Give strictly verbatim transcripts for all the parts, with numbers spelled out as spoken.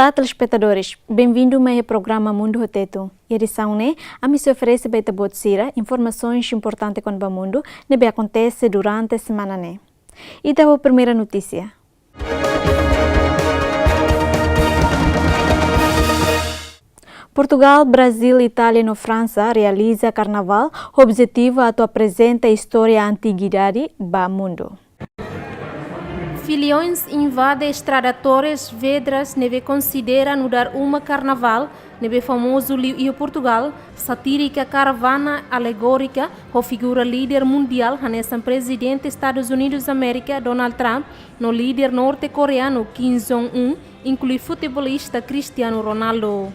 Olá, telespetadores. Benvindu mai iha programa Mundu ho Tetun. Iha edisaun ne'e, ami sei oferese ba ita-boot sira informasoens importante kona-ba mundu ne'ebé akontese durante semana ne'e. Ita ho primeira notísia. Portugal, Brazil, Itália no Fransa realiza karnavál ho objetivu atu aprezenta istória antiguidade ba mundu. Filiões invade estrada Torres Vedras ne'ebé konsidera nu'udar uma karnavál ne'ebé famozu liu iha Portugal, satírika karavana alegórika ho figura líder mundiál hanesan Prezidente Estadus Unidus Amérika, Donald Trump, no líder norte-koreanu Kim Jong-un, inklui futebolista Cristiano Ronaldo.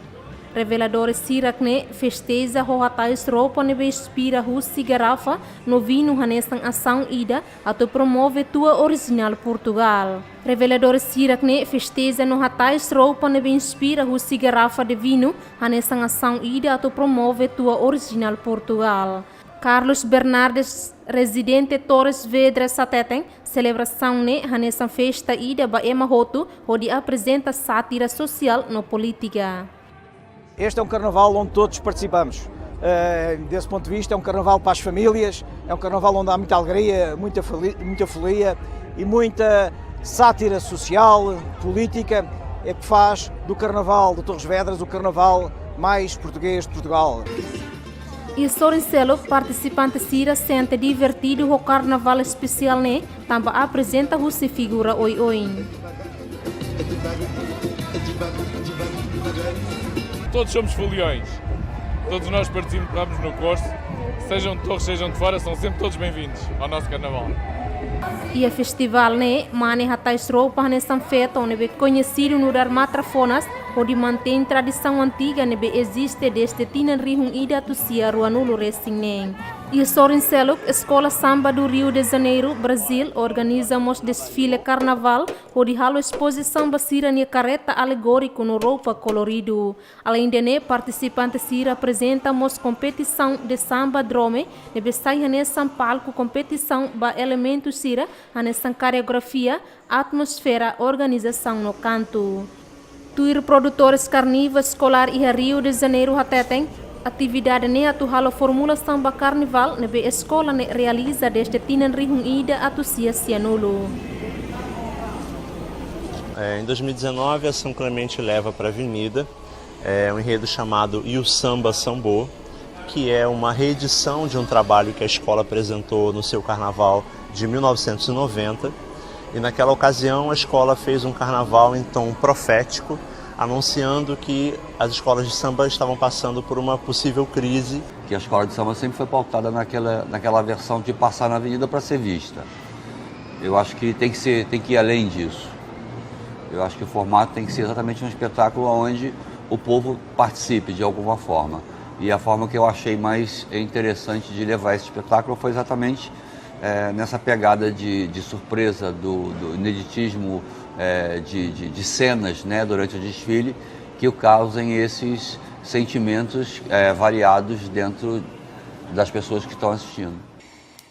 Reveladores sira-ne'e festeja ho hatais roupa ne'ebé inspira husi garrafa no vinu hanesan asaun ida atu promove tua orijinál Portugal. Reveladores sira-ne'e festeja no hatais roupa ne'ebé inspira husi garrafa de vinu hanesan asaun ida atu promove tua orijinál Portugal. Carlos Bernardes, rezidente Torres Vedras hateten, selebrasaun ne'e hanesan festa ida ba ema hotu hodi aprezenta sátira sosiál no polítika. Este é um carnaval onde todos participamos. Eh, desse ponto de vista, é um carnaval para as famílias, é um carnaval onde há muita alegria, muita foli-, muita folia e muita sátira social, política, é que faz do carnaval de Torres Vedras o carnaval mais português de Portugal. Iha sorin seluk, partisipante sira sente divertidu ho karnavál espesiál ne'e, tanba aprezenta husi figura oioin. Todos somos foliões. Todos nós participamos no corso. Sejam de Torres, sejam de fora, são sempre todos bem-vindos ao nosso carnaval. Iha festivál ne'e, mane hatais roupa hanesan feto ne'ebé koñesidu nu'udar matrafonas, hodi mantein tradisaun antiga ne'ebé eziste dezde tinan rihun ida atus sia ruanulu resin neen. Iha sorin seluk, Eskola Samba do Rio de Janeiro, Brazil, organiza mós desfile karnavál, hodi halo espozisaun ba sira-nia karreta alegóriku no roupa koloridu. Aleinde ne'e, partisipante sira aprezenta mós kompetisaun de samba drome, ne'ebé sai hanesan palku kompetisaun ba elementu sira, hanesan koreografia, atmosfera, organizasaun no kantu. Tuir produtores karniva eskolár iha Rio de Janeiro hateten, atividade ne'e atu halo formulasaun ba karnavál ne'ebé eskola ne'e realiza dezde tinan rihun ida atus sia sianulu. É, em dois mil e dezenove, a São Clemente leva para a Avenida, é, um enredo chamado E o Samba Sambou, que é uma reedição de um trabalho que a escola apresentou no seu carnaval de mil novecentos e noventa. E naquela ocasião, a escola fez um carnaval em tom profético, anunciando que as escolas de samba estavam passando por uma possível crise. Que a escola de samba sempre foi pautada naquela, naquela versão de passar na avenida para ser vista. Eu acho que tem que ser, tem que ir além disso. Eu acho que o formato tem que ser exatamente um espetáculo onde o povo participe de alguma forma. E a forma que eu achei mais interessante de levar esse espetáculo foi exatamente, eh, nessa pegada de, de surpresa, do, do ineditismo, eh, de, de, de cenas, né, durante o desfile, que causem esses sentimentos, eh, variados dentro das pessoas que estão assistindo.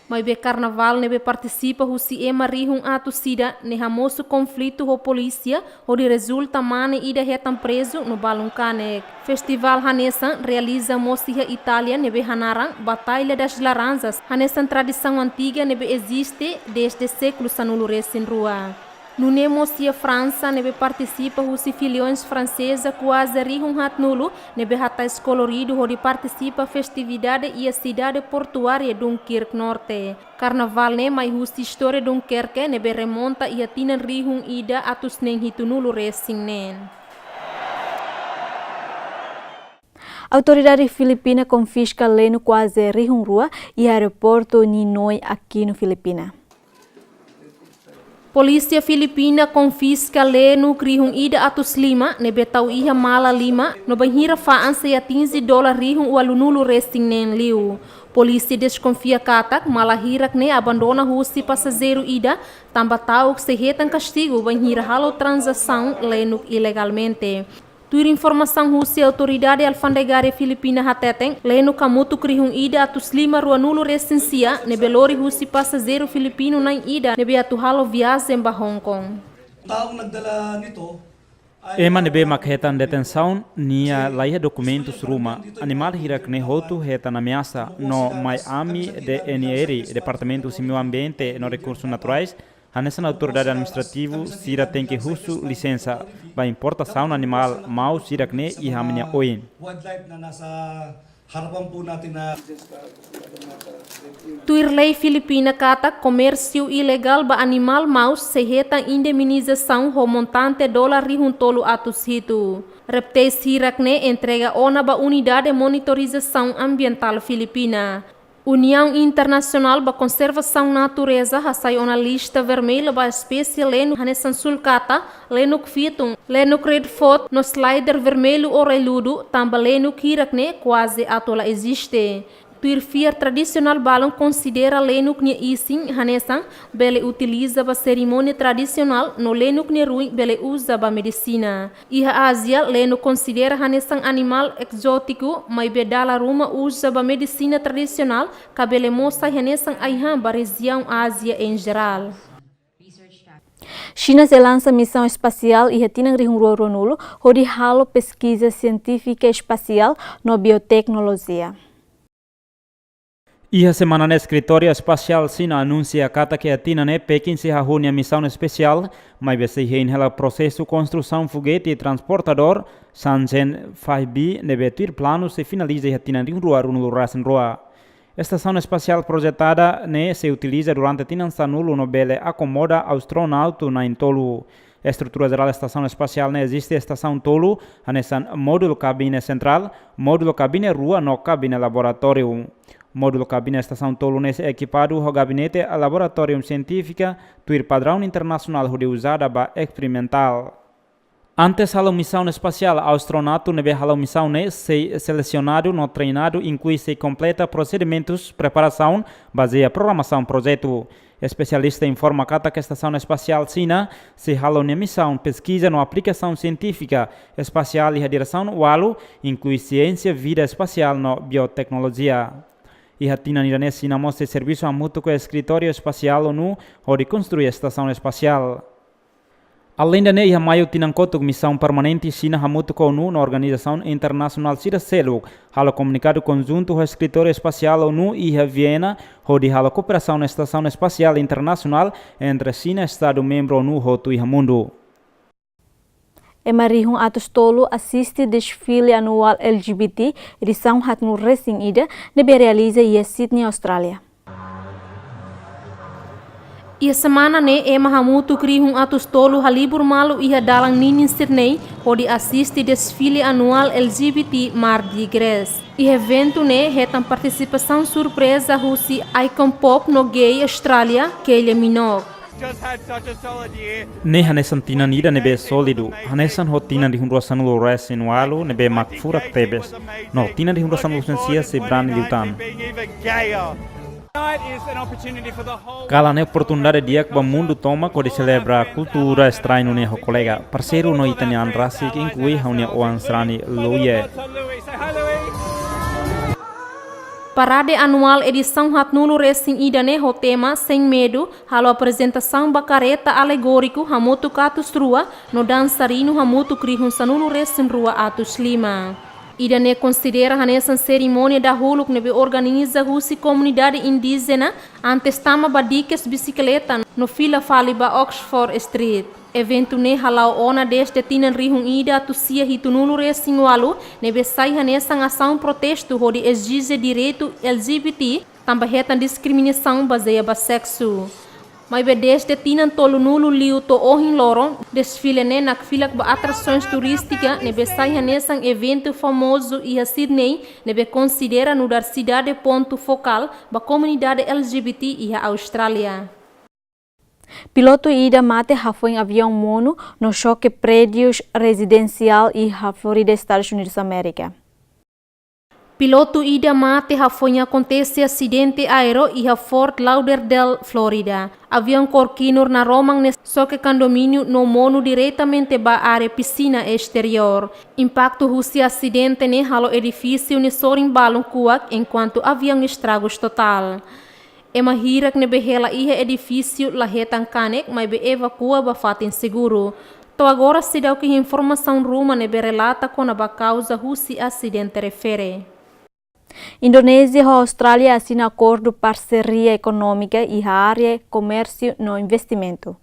Maibé karnavál ne'ebé partisipa husi ema rihun atus ida ne'e hamosu konflitu ho polísia, hodi rezulta mane ida hetan prezu no balun kanek. Festivál hanesan realiza mós iha Itália ne'ebé hanaran Batalha das Laranjas, hanesan tradisaun antiga ne'ebé eziste dezde sékulu sanulu resin rua. Nune'e mós iha Fransa ne'ebé partisipa husi filiões franseza kuaze rihun haatnulu ne'ebé hatais koloridu hodi partisipa festividade iha sidade portuária Dunkirk Norte. Karnavál ne'e mai husi istória Dunkerque ne'ebé remonta iha tinan rihun ida atus neen hitunulu resin neen. Autoridade Filipina konfiska lenuk kuaze rihun rua iha aeroportu Ninoy Aquino, Filipina. Polísia Filipina konfiska lenuk rihun ida atus lima ne'ebé tau iha mala lima no bainhira fa'an sei atinje dolar rihun ualunulu resin neen liu. Polísia deskonfia katak mala hirak ne'e abandona husi pasajeiru ida, tanba ta'uk sei hetan kastigu bainhira halo tranzasaun lenuk ilegalmente. Tuir informasaun husi autoridade alfandegária Filipina hateten, lenuk hamutuk rihun ida atus lima ruanulu resin sia ne'ebé lori husi pasajeiru filipinu na'in ida ne'ebé atu halo viajen ba Hong Kong. Taong nagdala nito. Ema ne'ebé mak hetan detensaun nia laiha dokumentus ruma. Animál hirak-ne'e hotu hetan ameasa, no mai ami D N R, Departamentu husi Meiu Ambiente no Rekursus Naturais, hanesan autoridade administrativu sira tenke husu lisensa ba importasaun animál maus hirak-ne'e iha ami-nia oin. Tuir lei Filipina katak komérsiu ilegál ba animál maus sei hetan indemnizasaun ho montante dolar rihun tolu atus hitu. Repteis hirak-ne'e entrega ona ba Unidade Monitorizasaun Ambientál Filipina. Uniaun Internasionál ba Konservasaun Natureza hasai ona lista vermelha ba espésie lenuk hanesan sulcata, lenuk fitun, lenuk red foot no slider vermelhu orelludu, tanba lenuk hirak-ne'e kuaze atu la eziste. Tuir fiar tradisionál balun konsidera lenuk nia isin hanesan bele utiliza ba serimónia tradisionál no lenuk nia ruin bele uza ba medisina. Iha Ázia, lenuk konsidera hanesan animál ezótiku, maibé dala ruma uza ba medisina tradisionál, ka bele mós sai hanesan ai-han ba rejiaun Ázia em geral. Xina sei lansa misaun espasiál iha tinan rihun rua ruanulu, hodi halo peskiza sientífika espasiál no bioteknolojia. Iha semana ne'e, Eskritóriu Espasiál Xina anunsia katak iha tinan ne'e Pekin sei hahú nia misaun espasiál, maibé sei hein hela prosesu konstrusaun fogete transportadór Shenzhen five B ne'ebé tuir planu sei finaliza iha tinan rihun rua ruanulu resin rua. Estasaun espasiál projetada ne'e sei utiliza durante tinan sanulu no bele akomoda astronauta na'in-tolu. Estrutura jerál estasaun espasiál ne'e eziste estasaun tolu, hanesan módulu kabine sentrál, módulu kabine rua no kabine laboratóriu. Módulu kabine estasaun tolu ne'e sei ekipadu ho gabinete laboratóriu sientífika, tuir padraun internasionál hodi uzada ba esperimentál. Antes halo misaun espasiál, astronauta ne'ebé halo misaun ne'e sei selesionadu no treinadu, inklui sei kompleta prosedimentus preparasaun bazeia programasaun projetu. Espesialista informa katak Estasaun Espasiál Xina sei halo nia misaun peskiza no aplikasaun sientífika espasiál iha diresaun ualu, inklui siénsia vida espasiál no bioteknolojia. Iha tinan ida-ne'e Xina mós sei servisu hamutuk ho Eskritóriu Espasiál ONU hodi konstrui estasaun espasiál. Aleinde ne'e, iha maiu tinan kotuk, misaun permanente Xina hamutuk ho ONU no organizasaun internasionál sira seluk halo komunikadu konjuntu ho Eskritóriu Espasiál ONU iha Viena, hodi halo kooperasaun Estasaun Espasiál Internasionál entre Xina, Estadu membru ONU hotu iha mundu. Ema rihun atus tolu asiste desfile anuál L G B T edisaun haatnulu resin ida ne'ebé realiza iha Sydney, Austrália. Iha semana ne'e, ema hamutuk rihun atus tolu halibur malu iha dalan ninin Sydney, hodi asiste desfile anuál L G B T Mardi Gras. Iha eventu ne'e hetan partisipasaun surpreza husi ikon pop no gay Austrália, Kylie Minogue. Ne'e hanesan tinan ida ne'ebé sólidu, hanesan ho tinan rihun rua sanulu resin ualu ne'ebé mak furak tebes. No tinan rihun rua sanulu resin sia sei brani liután. Kalan ne'e oportunidade di'ak ba mundu tomak hodi selebra kultura estrañu ne'e ho kolega, parseiru no ita-nia an rasik, inklui ha'u-nia oan sarani Louie. Parade anuál edisaun haatnulu resin ida ne'e ho tema Sem Medo, halo aprezentasaun ba kareta alegóriku hamutuk atus rua, no dansarinu hamutuk rihun sanulu resin rua atus lima. Ida-ne'e konsidera hanesan serimónia dahuluk ne'ebé organiza husi komunidade indíjena antes tama ba di'ak bisikleta no fila fali ba Oxford Street. Eventu ne'e hala'o ona dezde tinan rihun ida atus sia hitunulu resin ualu, ne'ebé sai hanesan asaun protestu hodi ezije direitu L G B T, tanba hetan diskriminasaun bazeia ba seksu. Maibé dezde tinan tolunulu liu to'o ohin loron, desfile ne'e nakfilak ba atrasoens turístika ne'ebé sai hanesan eventu famozu iha Sydney, ne'ebé konsidera nu'udar sidade pontu fokál ba komunidade L G B T iha Austrália. Pilotu ida mate hafoin aviaun monu no xoke prédiu rezidensiál iha Florida, Estadus Unidus Amérika. Pilotu ida mate hafoin akontese asidente aéreu iha Fort Lauderdale, Florida. Aviaun kór kinur naroman ne'e xoke kondomíniu no monu diretamente ba área pisina esteriór. Impaktu husi asidente ne'e halo edifísiu ne'e sorin balun kuak, enkuantu aviaun estragus totál. Ema hirak ne'ebé hela iha edifísiu la hetan kanek, maibé evakua ba fatin seguru. To'o agora seidauk iha informasaun ruma ne'ebé relata kona-ba kauza husi asidente refere. Indonézia ho Austrália asina akordu parseria ekonómika iha área komérsiu no investimentu.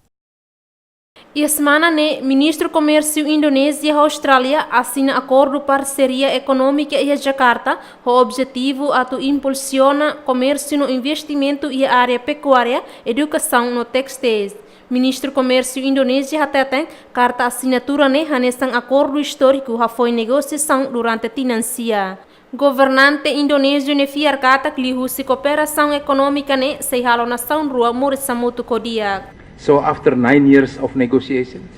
Iha semana ne'e, Ministru Komérsiu Indonézia ho Austrália asina akordu parseria ekonómika iha Jakarta, ho objetivu atu impulsiona komérsiu no investimentu iha área pekuária, edukasaun no téstil. Ministru Komérsiu Indonézia hateten, karta asinatura ne'e hanesan akordu istóriku hafoin negosiasaun durante tinan sia. Governante indonéziu ne'e fiar katak liuhusi kooperasaun ekonómika ne'e sei halo nasaun rua moris hamutuk ho di'ak. So after nine years of negotiations,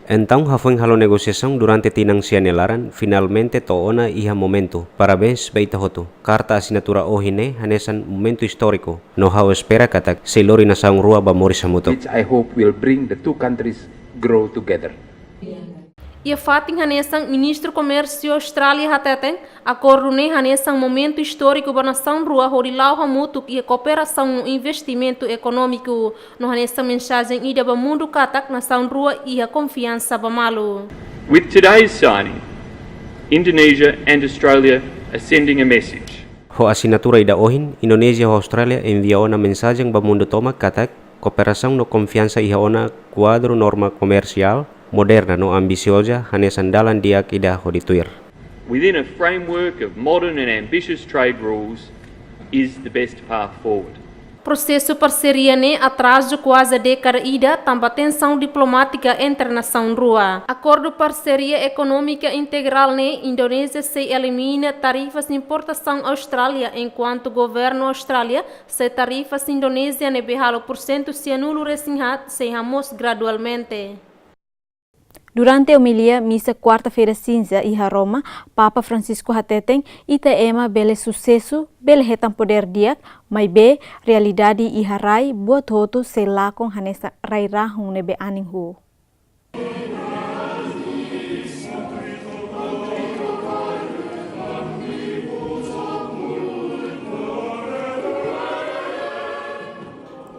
entaun, hafoin halo negosiasaun durante tinan sia nia laran, finalmente to'o ona iha momentu. Parabéns ba ita hotu. Karta asinatura ohin ne'e hanesan momentu istóriku. No ha'u espera katak sei lori nasaun rua ba moris hamutuk. Which I hope will bring the two countries grow together. Iha fatin hanesan, Ministru Komérsiu Austrália hateten, akordu ne'e hanesan momentu istóriku ba nasaun rua hodi la'o hamutuk iha kooperasaun no investimentu ekonómiku. No hanesan mensajen ida ba mundu katak nasaun rua iha konfiansa ba malu. With today's signing, Indonesia and Australia are sending a message. Ho asinatura ida ohin, Indonézia ho Austrália envia ona mensajen ba mundu tomak katak kooperasaun no konfiansa iha ona kuadru norma komersiál moderna no ambisioza hanesan dalan di'ak ida hodi tuir. Within a framework of modern and ambitious trade rules is the best path forward. Prosesu parseria ne'e atrazu kuaze dékada ida tanba tensaun diplomátika entre nasaun rua. Akordu parseria ekonómika integrál ne'e, Indonézia sei elimina tarifas importasaun Austrália, enkuantu governu Austrália sei tarifas Indonézia ne'ebé halo pursentu sianulu resin haat sei hamoos gradualmente. Durante omilia misa kuarta-feira sinza iha Roma, Papa Francisco hateten, ita ema bele susesu, bele hetan podér di'ak, maibé realidade iha rai buat hotu sei lakon hanesan rai-rahun ne'ebé anin huu.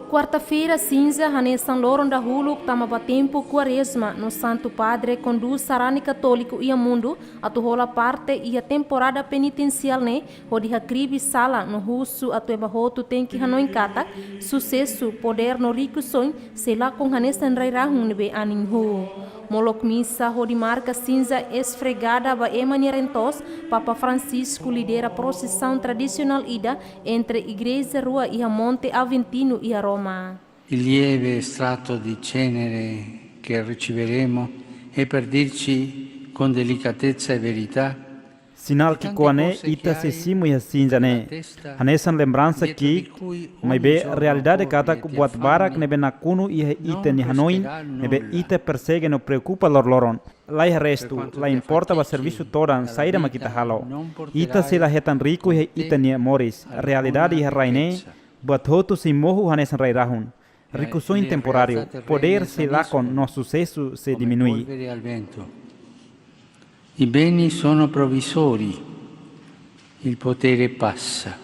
Kuarta-feira sinza hanesan loron dahuluk tama ba tempu Kuarezma, no Santu Padre kondús sarani katóliku iha mundu atu hola parte iha temporada penitensiál ne'e, hodi hakribi sala no husu atu ema hotu tenke hanoin katak susesu, podér no rikusoin sei lakon hanesan rai-rahun ne'ebé anin huu. Molok misa hodi marka sinza esfregada ba ema nia reen-toos, Papa Francisco lidera prosisaun tradisionál ida entre igreja rua iha Monte Aventino iha Roma. Il lieve strato di cenere che riceveremo è per dirci con delicatezza e verità. Sinál ki'ikoan ne'e ita sei simu iha sinza ne'e hanesan lembransa ki'ik, maibé realidade katak buat barak ne'ebé nakonu iha ita-nia hanoin, ne'ebé ita persege no preokupa loroloron. La iha restu, la importa ba servisu todan saida mak ita halo. Ita sei la hetan riku iha ita-nia moris. Realidade iha rai ne'e, buat hotu sei mohu hanesan rai-rahun. Rikusoin temporáriu, podér sei lakon no susesu sei diminui. I beni sono provvisori, il potere passa,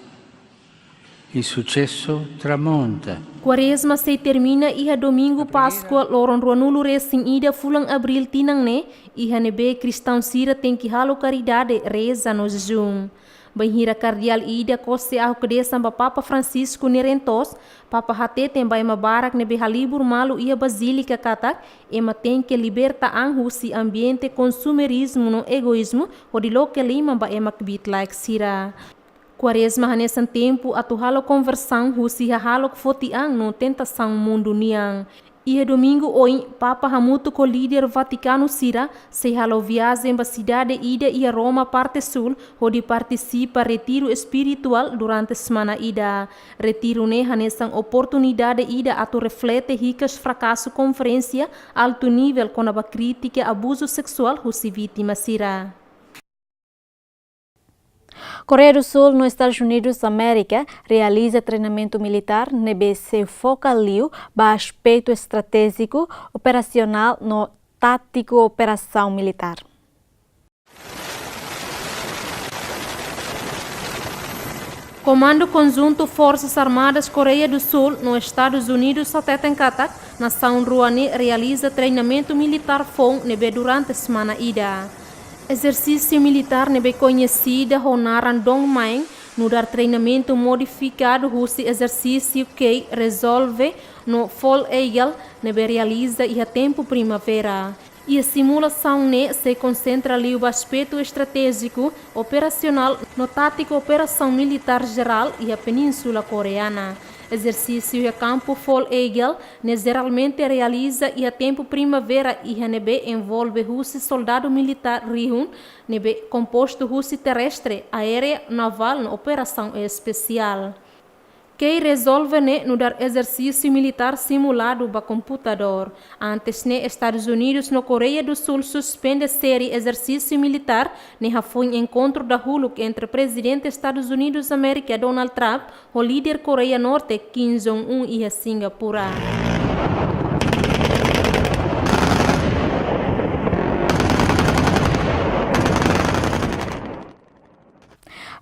il successo tramonta. Kuarezma sei termina iha Domingu Páskua, loron ruanulu resin ida fulan Abríl tinan ne'e, iha ne'ebé kristaun sira tenke halo karidade, reza no jejún. Bainhira kardeál ida kose ahu kedesan ba Papa Francisco nia reen-toos, Papa hateten ba ema barak ne'ebé halibur malu iha bazílika katak ema tenke liberta an husi ambiente konsumerizmu no egoizmu, hodi loke liman ba ema kbiit-laek sira. Kuarezma hanesan tempu atu halo konversaun husi hahalok foti an no tentasaun mundu nian. Iha Domingu oin, Papa hamutuk ho líder Vatikanu sira sei halo viajen ba sidade ida iha Roma parte súl, hodi partisipa retiru espirituál durante semana ida. Retiru ne'e hanesan oportunidade ida atu reflete hikas frakasu konferénsia altu nivel kona-ba krítika abuzu seksuál husi vítima sira. Koreia do Sul no Estadus Unidus Amérika realiza treinamentu militár ne'ebé sei foka liu ba aspetu estratéjiku, operasionál no tátiku operasaun militár. Komandu Konjuntu Forsas Armadas Koreia do Sul no Estadus Unidus hateten katak nasaun rua ne'e realiza treinamentu militár foun ne'ebé durante semana ida. Ezersísiu militár ne'ebé koñesida ho naran Dongmaeng nu'udar treinamentu modifikadu husi ezersísiu Kei Resolve no Fall Eagle ne'ebé realiza iha tempu primavera. Iha simulasaun ne'e sei konsentra liu ba aspetu estratéjiku, operasionál no tátiku operasaun militár jerál iha Península Koreana. Ezersísiu iha kampu Fall Eagle ne'e jeralmente realiza iha tempu primavera iha ne'ebé envolve husi soldadu militár rihun ne'ebé kompostu husi terrestre, aérea, navál no operasaun espesiál. Kei Resolve ne'e nu'udar ezersísiu militár simuladu ba komputadór. Antes ne'e Estadus Unidus no Koreia do Sul suspende série ezersísiu militár ne'e hafoin enkontru dahuluk entre Prezidente Estadus Unidus Amérika Donald Trump ho líder Koreia Norte Kim Jong-un iha Singapura.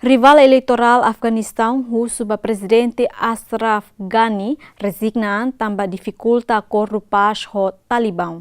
Rivál eleitorál Afeganistaun husu ba Prezidente Ashraf Ghani rezigna an tanba difikulta akordu pás ho Taliban.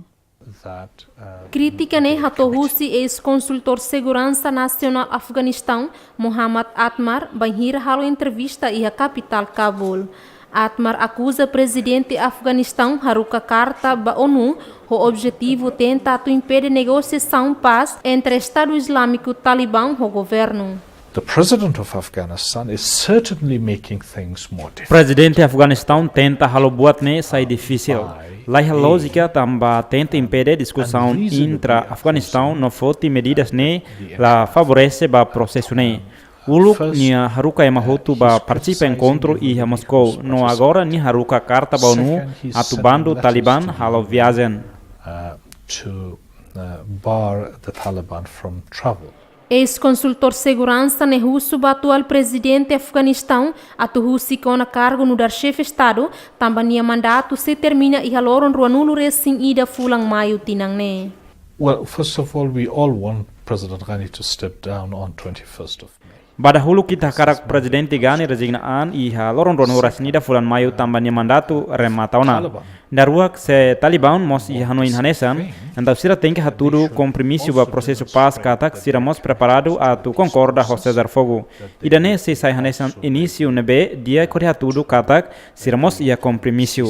Krítika ne'e hato'o husi eis-konsultór seguransa nasionál Afeganistaun, Mohammad Atmar, bainhira halo entrevista iha kapitál Kabul. Atmar akuza Prezidente Afeganistaun haruka karta ba ONU ho objetivu tenta atu impede negosiasaun pás entre Estadu Izlámiku Taliban ho governu. The president of Afghanistan is certainly making things more difficult. Prezidente Afeganistaun tenta halo buat ne'e sai difisil. Laiha lójika tanba tenta impede diskusaun intra-Afeganistaun no foti medidas ne'e la favorese ba prosesu ne'e. Uluk nia haruka ema hotu ba partisipa enkontru iha Moscou, no agora nia haruka karta ba ONU atu bandu Taliban halo viajen. Uh, to, uh, bar the Taliban from travel. Eis-konsultór seguransa ne'e husu ba atuál prezidente Afeganistaun atu husik ona kargu nu'udar xefe Estadu, tanba nia mandatu sei termina iha loron ruanulu-resin-ida fulan Maiu tinan ne'e. Well, first of all, we all want President Ghani to step down on twenty-first of May. Ba dahuluk ita hakarak Prezidente Ghani rezigna an iha loron ruanulu-resin-ida fulan Maiu tanba nia mandatu remata ona. Daruak se Taliban mós iha hanoin hanesan, entaun sira tenke hatudu kompromisu ba prosesu pás katak sira mós preparadu atu konkorda ho sesar fogu. Ida-ne'e sei sai hanesan inísiu ne'ebé di'ak hodi hatudu katak sira mós iha kompromisu.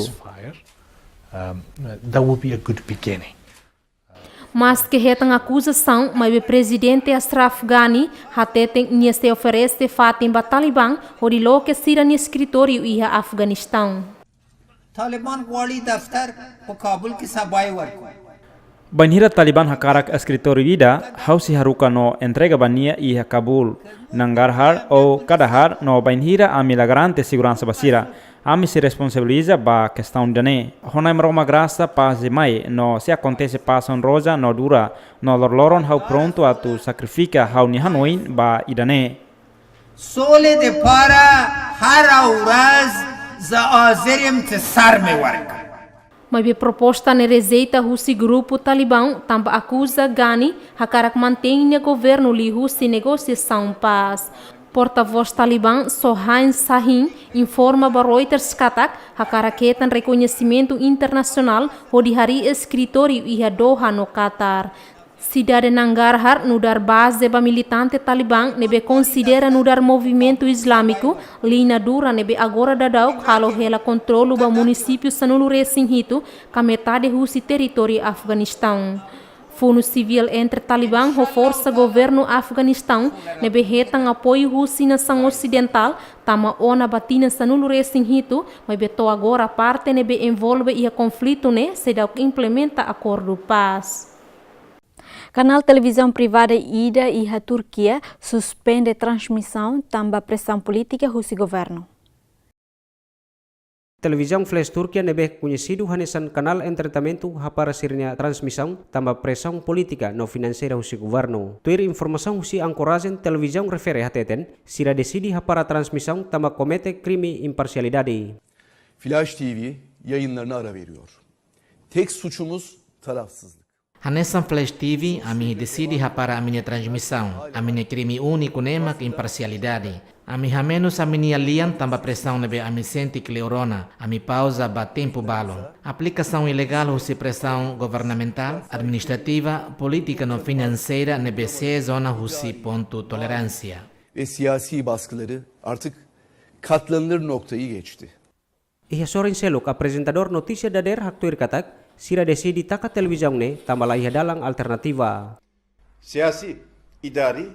Um, that would be a good beginning. Maske hetan akuzasaun, maibé Prezidente Ashraf Ghani hateten nia sei oferese fatin ba Taliban hodi loke sira-nia eskritóriu iha Afeganistaun. طالبان غواړي دفتر په کابل کې صفا ورکړي. Bainhira Taliban hakarak eskritóriu ida, ha'u sei haruka no entrega ba nia iha Kabul, Nangarhar ou Kandahar, no bainhira ami la garante seguransa ba sira, ami sei responsabiliza ba kestaun ida-ne'e. Ho Na'i Maromak grasa pás sei mai, no se akontese pás honroza no dura, no loroloron ha'u prontu atu sakrifika ha'u-nia hanoin ba ida-ne'e. سولې دپاره هره ورځ زه حاضر یم چې سر مې ورکړم. Maibé proposta ne'e rejeita husi grupu Taliban tanba akuza Ghani hakarak mantein nia governu liuhusi negosiasaun pás. Portavós Taliban, Sohain Sahin, informa ba Reuters katak hakarak hetan rekoñesimentu internasionál hodi harii eskritóriu iha Doha no Qatar. Sidade Nangarhar nu'udar baze ba militante Taliban ne'ebé konsidera nu'udar movimentu izlámiku, liña dura ne'ebé agora daudauk halo hela kontrolu ba munisípiu sanulu-resin-hitu, ka metade husi territóriu Afeganistaun. Funu sivíl entre Taliban ho forsa governu Afeganistaun ne'ebé hetan apoiu husi nasaun osidentál tama ona ba tinan sanulu-resin-hitu, maibé to'o agora parte ne'ebé envolve iha konflitu ne'e seidauk implementa akordu pás. Kanál televizaun privada ida iha Turkia suspende transmisaun tanba presaun polítika husi governu. Televizaun Flash Turkia ne'ebé koñesidu hanesan kanál entretenimentu hapara sira-nia transmisaun tanba presaun polítika no finanseira husi governu. Tuir informasaun husi ankorajen televizaun refere hateten, sira deside hapara transmisaun tanba komete krime imparsialidade. Flash T V yayınlarına ara veriyor. Tek suçumuz tarafsızlık. Hanesan Flash T V, ami deside hapara ami-nia transmisaun. Ami-nia krime úniku ne'e mak imparsialidade. Ami hamenus ami-nia lian tanba presaun ne'ebé ami sente kleur ona, ami pauza ba tempu balun. Aplikasaun ilegál husi presaun governamentál, administrativa, polítika no finanseira ne'ebé sees ona husi pontu toleránsia. Ve siyasi baskıları artık katlanılır noktayı geçti. Iha sorin seluk, aprezentadór notísia dadeer haktuir katak, sira deside taka televizaun ne'e tanba la iha dalan alternativa. Siyasi, idari,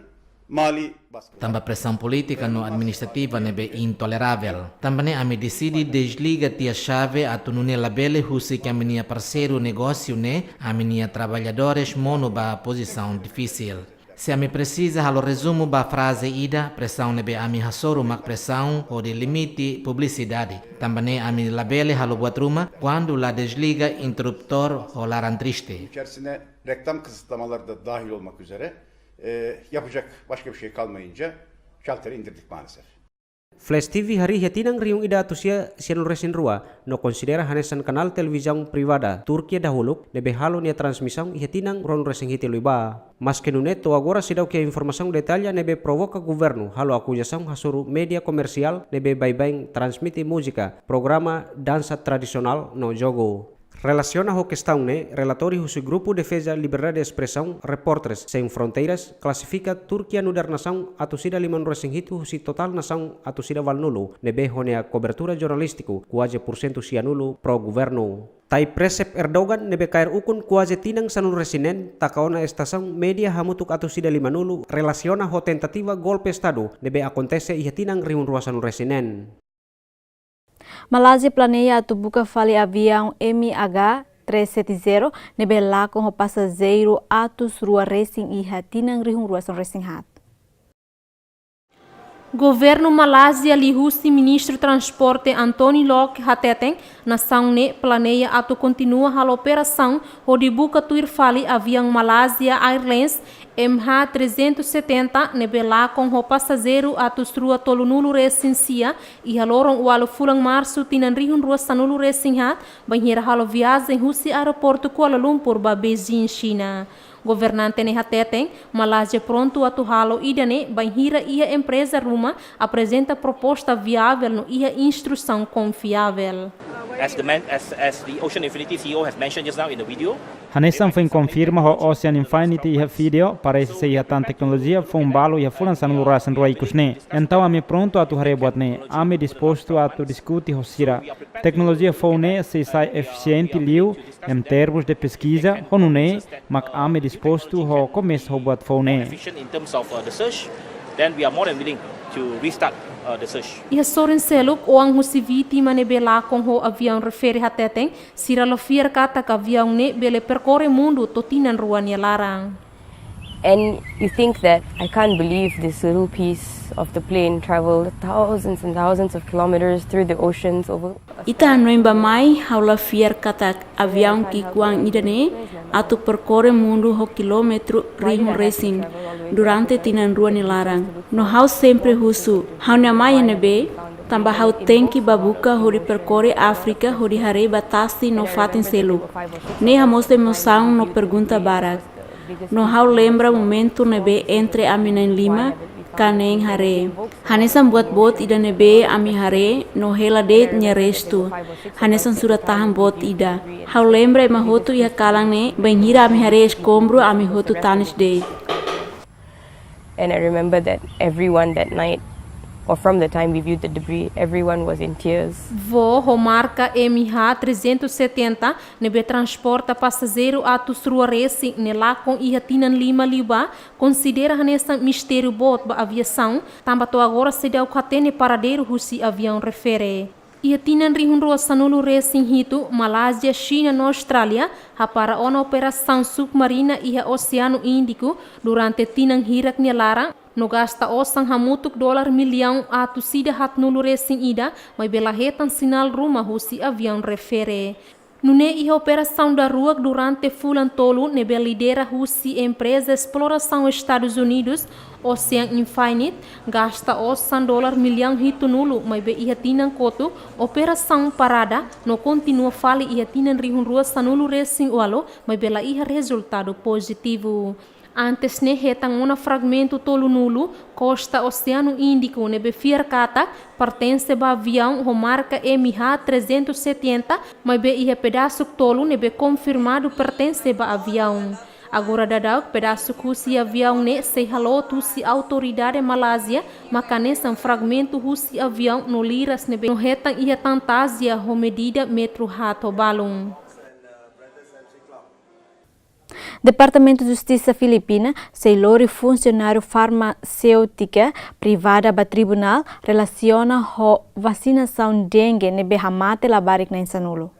mali baskı. Tanba presaun polítika no administrativa ne'ebé intoleravel. Tanba ne'e ami deside desliga tiha xave atu nune'e labele husik ami-nia parseiru negósiu ne'e, ami-nia traballadores monu ba pozisaun difisil. Se ami presiza halo rezumu ba fraze ida, presaun ne'ebé ami hasoru mak presaun hodi limite publisidade. Tanba ne'e ami labele halo buat ruma kuandu la desliga interruptor ho laran triste. İçerisine reklam kısıtlamaları da dahil olmak üzere e, yapacak başka bir şey kalmayınca şalteri indirdik maalesef. Flash T V harii iha tinan rihun ida atus sia sianulu resin rua, no konsidera hanesan kanál televizaun privada Turkia dahuluk ne'ebé halo nia transmisaun iha tinan ruanulu resin hitu liubá. Maske nune'e, to'o agora seidauk iha informasaun detalle ne'ebé provoka governu halo akuzasaun hasoru média komersiál ne'ebé baibain transmite múzika, programa, dansa tradisionál no jogu. Relasiona ho kestaun ne'e, relatóriu husi Grupu Defeza Liberdade de Espresaun, Repórteres Sem Fronteiras, klasifika Turkia nu'udar nasaun atus ida limanulu resin hitu husi totál nasaun atus ida ualunulu, ne'ebé ho nia kobertura jornalístiku kuaze pursentu sianulu pro-governu. Tayyip Recep Erdogan ne'ebé kaer ukun kuaze tinan sanulu resin neen, taka ona estasaun média hamutuk atus ida limanulu relasiona ho tentativa golpe estadu ne'ebé akontese iha tinan rihun rua sanulu resin neen. Malázia planeia atu buka fali aviaun M H três sete zero ne'ebé lakon ho pasajeiru atus rua resin iha tinan rihun rua sanulu resin haat. Governu Malázia liuhusi Ministru Transporte Anthony Lok hateten, nasaun ne'e planeia atu kontinua halo operasaun hodi buka tuir fali aviaun Malaysia Airlines M H trezentos e setenta ne'ebé lakon ho pasajeiru atus rua tolunulu resin sia iha loron ualu fulan Marsu tinan rihun rua sanulu resin haat, bainhira halo viajen husi aeroportu Kuala Lumpur ba Beijing, Xina. Governante ne'e hateten, Malázia prontu atu halo ida-ne'e bainhira iha empreza ruma aprezenta proposta viavel no iha instrusaun konfiavel. As the, man, as, as the Ocean Infinity C E O has mentioned just now in the video, Hanesan foin konfirma ho Ocean Infinity iha vídeo, parese sei iha tan teknolojia foun balu iha fulan sanulu resin rua ikus ne'e. Entaun ami prontu atu haree buat ne'e, ami dispostu atu diskute ho sira. Teknolojia foun ne'e sei sai efisiente liu, em termos de pesquisa, ho nune'e mak ami dispostu ho komesa ho buat foun ne'e. Efficient in terms of uh, the search, then we are more than willing to restart uh, the search. Iha sorin seluk, oan husi vítima ne'ebé lakon ho aviaun refere hateten, sira la fiar katak aviaun ne'e bele perkore mundu to'o tinan rua nia laran. And you think that I can't believe this little piece of the plane traveled thousands and thousands of kilometers through the oceans over. Ita hanoin bá mai, ha'u la fiar katak aviaun ki'ikoan ida-ne'e atu perkore mundu ho kilómetru rihun resin durante tinan rua nia laran. No ha'u sempre husu, ha'u-nia mai iha ne'ebé, tanba ha'u tenke bá buka hodi perkore Áfrika hodi haree ba tasi no fatin seluk. Ne'e hamosu emosaun no pergunta barak. No ha'u lembra momentu ne'ebé entre ami na'in-lima ka neen haree. Hanesan buat boot ida ne'ebé ami haree no hela de'it nia restu. Hanesan surat-tahan boot ida. Ha'u lembra ema hotu iha kalan ne'e, bainhira ami haree eskombru ami hotu tanis de'it. And I remember that everyone that night, or from the time we viewed the debris, everyone was in tears. Voo ho marka M H trezentos e setenta, ne'ebé transporta pasajeiru atus rua resin ne'e lakon iha tinan lima liubá, konsidera hanesan mistériu boot ba aviasaun, tanba to'o agora seidauk hatene paradeiru husi aviaun refere. Iha tinan rihun rua sanulu resin hitu, Malázia, Xina no Austrália hapara ona operasaun submarina iha Oseanu Índiku durante tinan hirak nia laran, no gasta osan hamutuk dolar millaun atus ida haatnulu resin ida, maibé la hetan sinál ruma husi aviaun refere. Nune'e iha operasaun daruak durante fulan tolu ne'ebé lidera husi empreza esplorasaun Estadus Unidus, Ocean Infinite, gasta osan dolar millaun hitunulu, maibé iha tinan kotuk operasaun parada no kontinua fali iha tinan rihun rua sanulu resin ualu, maibé la iha rezultadu pozitivu. Antes ne'e hetan ona fragmentu tolunulu, kosta Oseanu Índiku, ne'ebé fiar katak pertense ba aviaun ho marka M H trezentos e setenta, maibé iha pedasuk tolu ne'ebé konfirmadu pertense ba aviaun. Agora daudauk pedasuk husi aviaun ne'e sei haloot husi autoridade Malázia, mak hanesan fragmentu husi aviaun no liras ne'ebé no hetan iha tan tazia ho medida metru haat ho balun. Departamentu Justisa Filipina sei lori funsionáriu farmaséutika privada ba tribunál relasiona ho vasinasaun dengue ne'ebé hamate labarik na'in sanulu.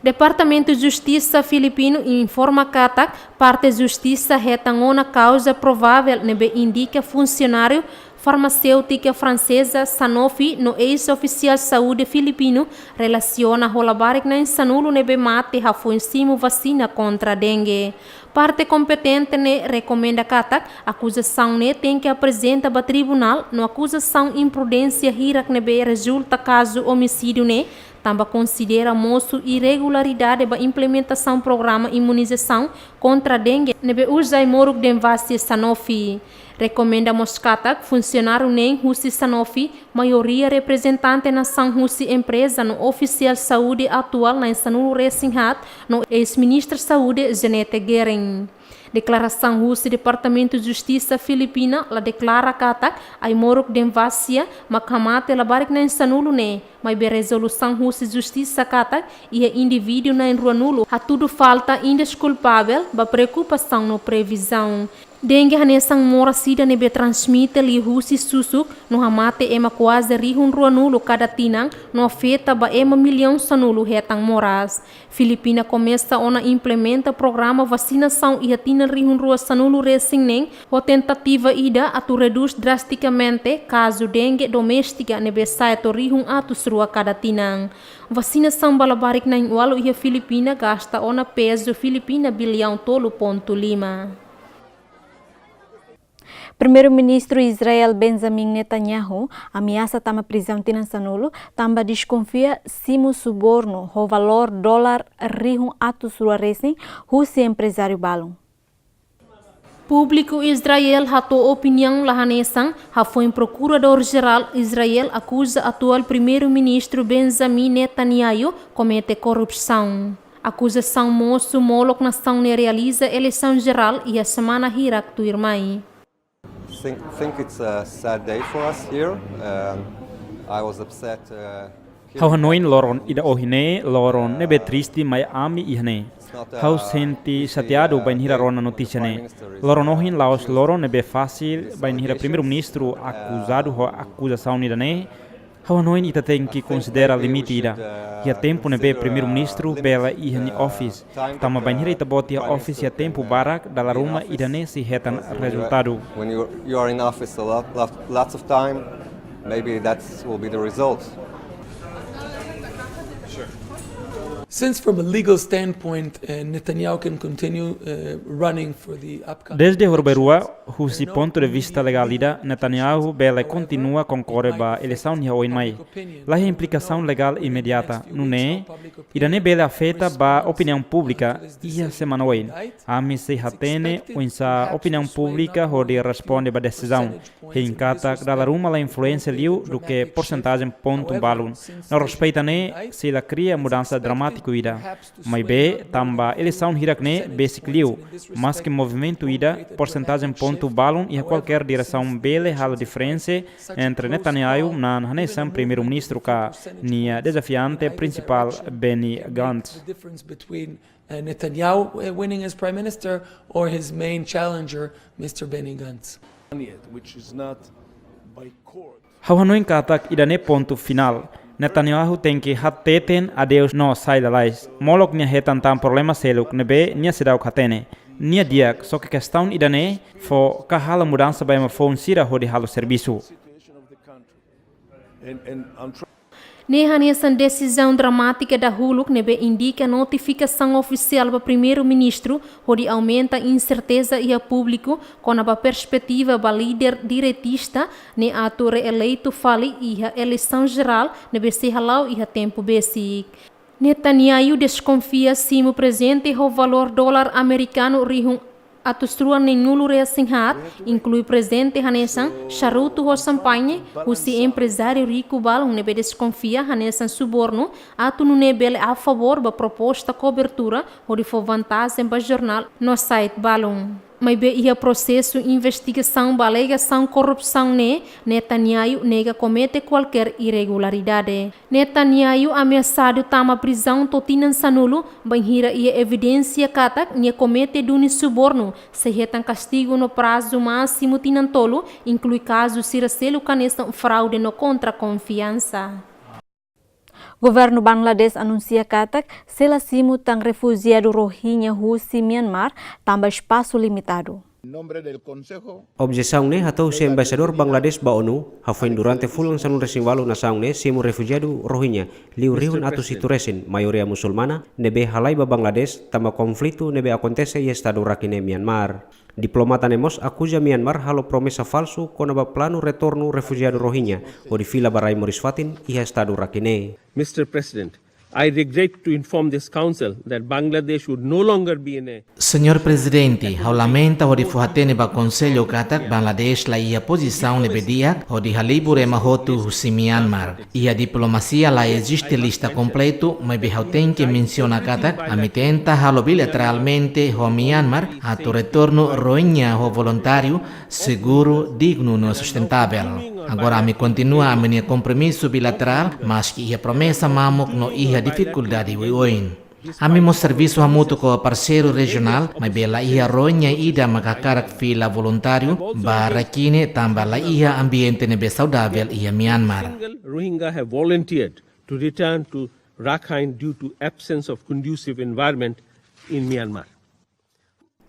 Departamentu Justisa Filipinu informa katak parte justisa hetan ona kauza provavel ne'ebé indika funsionáriu farmaséutika franseza Sanofi no eis-ofisiál saúde filipinu relasiona ho labarik na'in sanulu ne'ebé mate hafoin simu vasina kontra dengue. Parte kompetente ne'e rekomenda katak akuzasaun ne'e tenke aprezenta ba tribunál no akuzasaun imprudénsia hirak ne'ebé rezulta kazu omisídiu ne'e, tanba konsidera mosu irregularidade ba implementasaun programa imunizasaun kontra dengue ne'ebé uza ai-moruk Denvacia Sanofi. Rekomenda mós katak funsionáriu neen husi Sanofi, maioria reprezentante nasaun husi empreza no ofisiál saúde atuál na'in sanulu resin haat no eis-ministra saúde Jeanette Gering. Deklarasaun husi Departamentu Justisa Filipina la deklara katak ai-moruk Denvacia mak hamate labarik na'in sanulu ne'e, maibé rezolusaun husi justisa katak iha indivíduu na'in ruanulu hatudu falta indeskulpavel ba preokupasaun no previzaun. Dengue hanesan moras ida ne'ebé transmite liuhusi susuk no hamate ema kuaze rihun ruanulu kada tinan no afeta ba ema millaun sanulu hetan moras. Filipina komesa ona implementa programa vasinasaun iha tinan rihun rua sanulu resin neen, ho tentativa ida atu redús drastikamente kazu dengue doméstika ne'ebé sa'e to'o rihun atus rua kada tinan. Vasinasaun ba labarik na'in ualu iha Filipina gasta ona pezu Filipina billaun tolu pontu lima. Primeiru-Ministru Israel Benjamin Netanyahu ameasa tama prizaun tinan sanulu, tanba deskonfia simu subornu ho valór dolar rihun atus rua resin husi emprezáriu balun. Públiku Israel hato'o opiniaun la hanesan, hafoin Prokuradór-Jerál Israel akuza atuál Primeiru-Ministru Benjamin Netanyahu komete korrupsaun. Akuzasaun mosu molok nasaun ne'e realiza eleisaun jerál iha semana hirak tuirmai. Think, think it's a sad day for us here. Um, I was upset, uh, Ha'u hanoin loron ida ohin ne'e loron ne'ebé triste mai ami iha ne'e. Ha'u sente xateadu bainhira rona notísia ne'e. Loron ohin la'ós loron ne'ebé fasil bainhira Primeiru-Ministru akuzadu ho akuzasaun ida-ne'e. Ha'u hanoin ita tenke konsidera limite ida. Iha tempu ne'ebé Primeiru-Ministru bele iha nia office. Tanba bainhira ita-boot iha office iha tempu barak, dala ruma ida-ne'e sei hetan rezultadu. When you, you are in office a lot, lot, lots of time, maybe that will be the result. Since from a legal standpoint, uh, Netanyahu can continue, uh, running for the upcoming Desde horibainrua, husi pontu de vista legál ida, Netanyahu bele kontinua konkorre ba eleisaun iha oin mai. La iha implikasaun legál imediata. Nune'e, ida-ne'e bele afeta ba opiniaun públika iha semana oin. Ami sei hatene oinsá opiniaun públika hodi responde ba desizaun. Hein katak dala ruma la influénsia liu duké porsentajen pontu balun. No respeita ne'e sei la kria mudansa dramátiku ida. Maibé, tanba eleisaun hirak ne'e besik liu. Maski movimentu ida, porsentajen pontu balun iha kualkér diresaun bele halo diferensa entre Netanyahu no hanesan Primeiru-Ministru ka nia dezafiante prinsipál Benny Gantz. The difference between, uh, Netanyahu, uh, winning as prime minister or his main challenger, Mister Benny Gantz. Which is not by court. Ha'u hanoin katak ida-ne'e pontu finál. Netanyahu tenke hateten adeus no sai lalais. Molok nia hetan tan problema seluk ne'ebé nia seidauk hatene. Nia di'ak, só ke kestaun ida-ne'e fó ka halo mudansa ba ema foun sira hodi halo servisu. And, and I'm tr- Ne'e hanesan desizaun dramátika dahuluk ne'ebé indika notifikasaun ofisiál ba Primeiru-Ministru hodi aumenta inserteza iha públiku kona-ba perspetiva ba líder direitista ne'e atu reeleitu fali iha eleisaun jerál ne'ebé sei hala'o iha tempu besik. Netanyahu deskonfia simu prezente ho valór dolar amerikanu rihun atus rua neenulu resin haat, inklui prezente hanesan xarutu ho xampañe, husi emprezáriu riku balun ne'ebé deskonfia hanesan subornu, atu nune'e bele afavór ba proposta kobertura hodi fó vantajen ba jornál no site balun. Maibé iha prosesu investigasaun ba alegasaun korrupsaun ne'e, Netanyahu nega komete kualkér irregularidade. Netanyahu ameasadu tama prizaun to'o tinan sanulu, bainhira iha evidénsia katak nia komete duni subornu, sei hetan kastigu no prazu másimu tinan tolu, inklui kazu sira seluk hanesan fraude no kontra konfiansa. Governu Bangladesh anunsia katak sei la simu tan refujiadu Rohingya husi Myanmar tanba espasu limitadu. Objesaun ne'e hato'o husi Embaixadór Bangladesh ba ONU, hafoin durante fulan sanulu resin ualu nasaun ne'e simu refujiadu Rohingya liu rihun atus hitu resin, maioria musulmana, ne'ebé halai ba Bangladesh tanba konflitu ne'ebé akontese iha estadu rakin ne'e Myanmar. Diplomata ne'e mós akuza Myanmar halo promesa falsu kona-ba planu retornu refujiadu Rohingya hodi fila ba rai moris-fatin iha estadu rakin ne'e. Mister President, I regret to inform this Council that Bangladesh would no longer be in a Señór Prezidente, ha'u lamenta hodi fó-hatene ba Konsellu katak Bangladesh la iha pozisaun ne'ebé di'ak hodi halibur ema hotu husi Myanmar. Iha diplomasia la eziste lista kompletu, maibé ha'u tenke mensiona katak ami tenta halo bilateralmente ho Myanmar atu retornu Rohingya ho voluntáriu, seguru, dignu no sustentável. Agora ami kontinua ami-nia kompromisu bilaterál, maski iha promesa mamuk no iha difikuldade oioin. Ami mós servisu hamutuk ho parseiru rejionál, maibé la iha Rohingya ida mak hakarak fila voluntáriu ba Rakhine tanba la iha ambiente ne'ebé saudavel iha Myanmar. Single Rohingya have volunteered to return to Rakhine due to absence of conducive environment in Myanmar.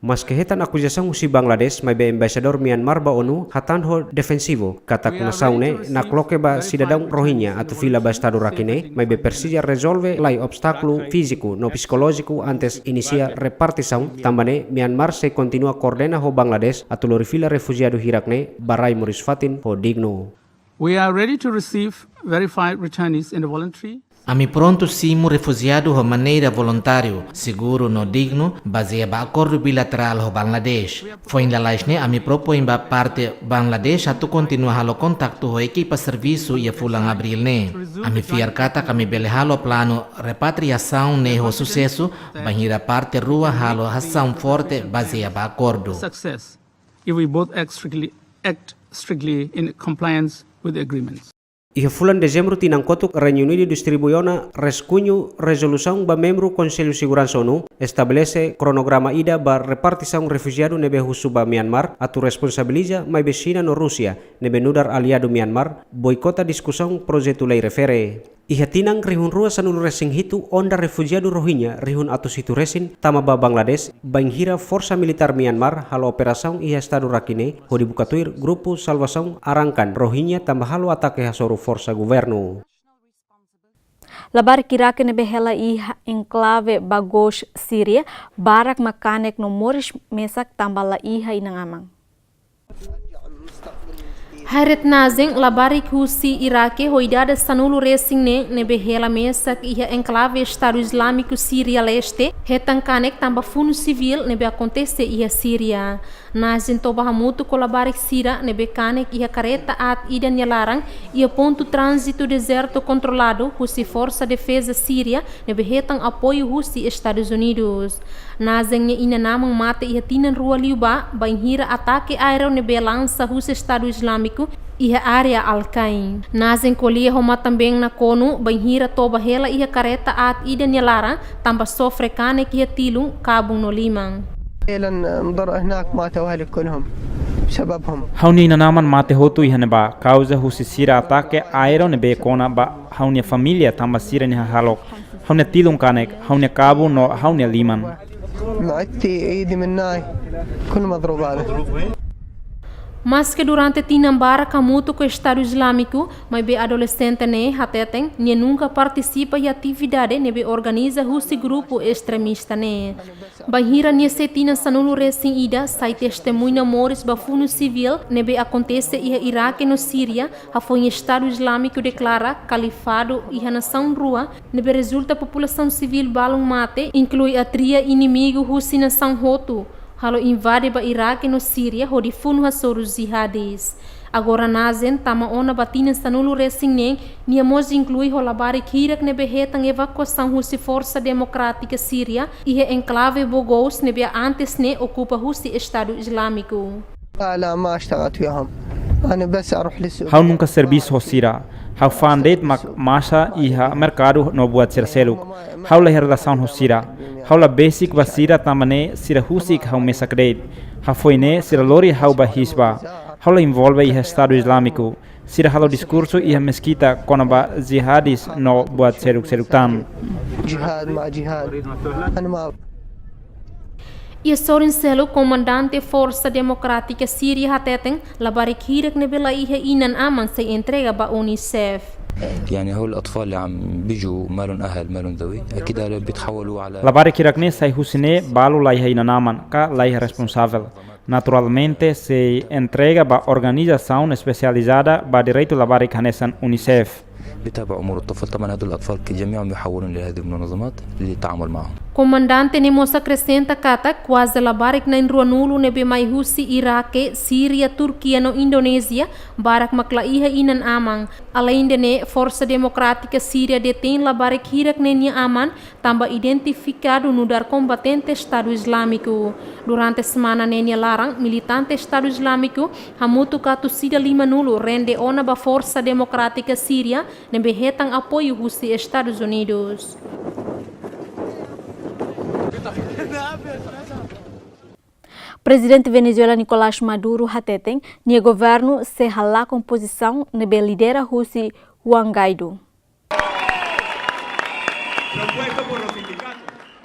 Maski hetan akuzasaun husi Bangladesh, maibé Embaixadór Myanmar ba ONU hatán ho defensivu katak nasaun ne'e nakloke ba sidadaun Rohingya atu fila ba estadu rakin ne'e, maibé presiza rezolve lai obstákulu fíziku no psikolójiku antes inisia repatriasaun, tanba ne'e Myanmar sei kontinua koordena ho Bangladesh atu lori fila refujiadu hirak ne'e ba rai moris-fatin ho dignu. We are ready to receive verified returnees in a voluntary Ami prontu simu refujiadu ho maneira voluntáriu, seguru no dignu, bazeia ba akordu bilaterál ho Bangladesh. Foin lalais ne'e ami propoin ba parte Bangladesh atu kontinua halo kontaktu ho ekipa servisu iha fulan Abríl ne'e. Ami fiar katak ami bele halo planu repatriasaun ne'e ho susesu, bainhira parte rua halo asaun forte bazeia ba akordu. Success if we both act strictly, act strictly in compliance with the agreements. Iha fulan Dezembru tinan kotuk, Reinu Unidu distribui ona raskunhu rezolusaun ba membru Konsellu Seguransa ONU, estabelese kronograma ida ba repatriasaun refujiadu ne'ebé husu ba Myanmar atu responsabiliza maibé Xina no Rúsia ne'ebé nu'udar aliadu Myanmar boikota diskusaun projetu lei refere. Iha tinan rihun rua sanulu resin hitu, onda refujiadu Rohingya rihun atus hitu resin tama ba Bangladesh, bainhira forsa militár Myanmar halo operasaun iha estadu rakin ne'e hodi buka tuir grupu salvasaun Arakan Rohingya tanba halo atake hasoru forsa governu. Labarik Irak ne'ebé hela iha enklave Baghouz, Síria, barak mak kanek no moris mesak tanba la iha inan-aman. Hayret Nazen, labarik husi Irak ho idade sanulu resin neen ne'ebé hela mesak iha enklave Estadu Izlámiku Síria Leste, hetan kanek tanba funu sivíl ne'ebé akontese iha Síria. Nazen toba hamutuk ho labarik sira ne'ebé kanek iha kareta aat ida nia laran, iha pontu tránzitu dezertu kontroladu husi Forsa Defeza Síria ne'ebé hetan apoiu husi Estadus Unidus. Nazen nia inan-aman mate iha tinan rua liubá, bainhira atake aéreu ne'ebé lansa husi Estadu Izlámiku iha área Al-Kain. Nazen ko'alia ho matan-been nakonu, bainhira toba hela iha kareta aat ida nia laran, tanba sofre kanek iha tilun, kabun no liman. لأن ضر هناك ماتوا أهلي كلهم بسببهم. Ha'u-nia inan-aman mate hotu iha ne'ebá, kauza husi sira atake aéreu ne'ebé kona ba ha'u-nia família tanba sira-nia hahalok. Ha'u-nia tilun kanek, ha'u-nia kabun no ha'u-nia liman. معدتي، إيدي مناي، كل مضروب هذا. Maske durante tinan barak hamutuk ho Estadu Izlámiku, maibé adolexente ne'e hateten nia nunka partisipa iha atividade ne'ebé organiza husi grupu estremista ne'e. Bainhira nia sei tinan sanulu-resin-ida, sai testemuña moris ba funu sivíl ne'ebé akontese iha Iraque no Síria, hafoin Estadu Izlámiku deklara kalifadu iha nasaun rua, ne'ebé rezulta populasaun sivíl balun mate, inklui atria inimigu husi nasaun hotu, halo invade ba Iraque no Síria hodi funu hasoru jihadis. Agora Nazen tama ona ba tinan sanulu-resin-neen, nia mós inklui ho labarik hirak ne'ebé hetan evakuasaun husi Forsa Demokrátika Síria iha enklave Bogous ne'ebé antes ne'e okupa husi Estadu Izlámiku. لا، لا، ما اشتغلت وياهم. أنا بس أروح للسوق. Ha'u nunka servisu ho sira. Ha'u fa'an de'it mak masa iha merkadu no buat sira seluk. Ha'u la iha relasaun ho sira. Ha'u la besik ba sira tanba ne'e sira husik ha'u mesak de'it. Hafoin ne'e sira lori ha'u ba hisba. Ha'u la envolve iha Estadu Izlámiku. Sira halo diskursu iha meskita kona-ba jihadis no buat seluk-seluk tan. جهاد مع جهاد. أنا ما Iha sorin seluk, komandante Forsa Demokrátika Síria hateten, labarik hirak ne'ebé la iha inan-aman sei entrega ba UNICEF. يعني هول الأطفال اللي عم بيجوا ما لهم أهل، ما لهم ذوي، أكيد هذول بيتحولوا على Labarik hirak ne'e sai husi ne'e balu la iha inan-aman, ka la iha responsavel. Naturalmente, sei entrega ba organizasaun espesializada ba direitu labarik hanesan UNICEF. بتابع أمور الطفل. طبعًا هذول الأطفال جميعهم يحولون إلى هذه المنظمات للتعامل معهم. Komandante ne'e mós akresenta katak kuaze labarik na'in ruanulu ne'ebé mai husi Iraque, Síria, Turkia no Indonézia, barak mak la iha inan-aman. Aleinde ne'e, Forsa Demokrátika Síria detein labarik hirak ne'e nia aman, tanba identifikadu nu'udar kombatente Estadu Izlámiku. Durante semana ne'e nia laran, militante Estadu Izlámiku hamutuk ho atus ida limanulu rende ona ba Forsa Demokrátika Síria, ne'ebé hetan apoiu husi Estadus Unidus. Prezidente Venezuela Nicolás Maduro hateten, nia governu sei halakon pozisaun ne'ebé lidera husi Juan Guaidó.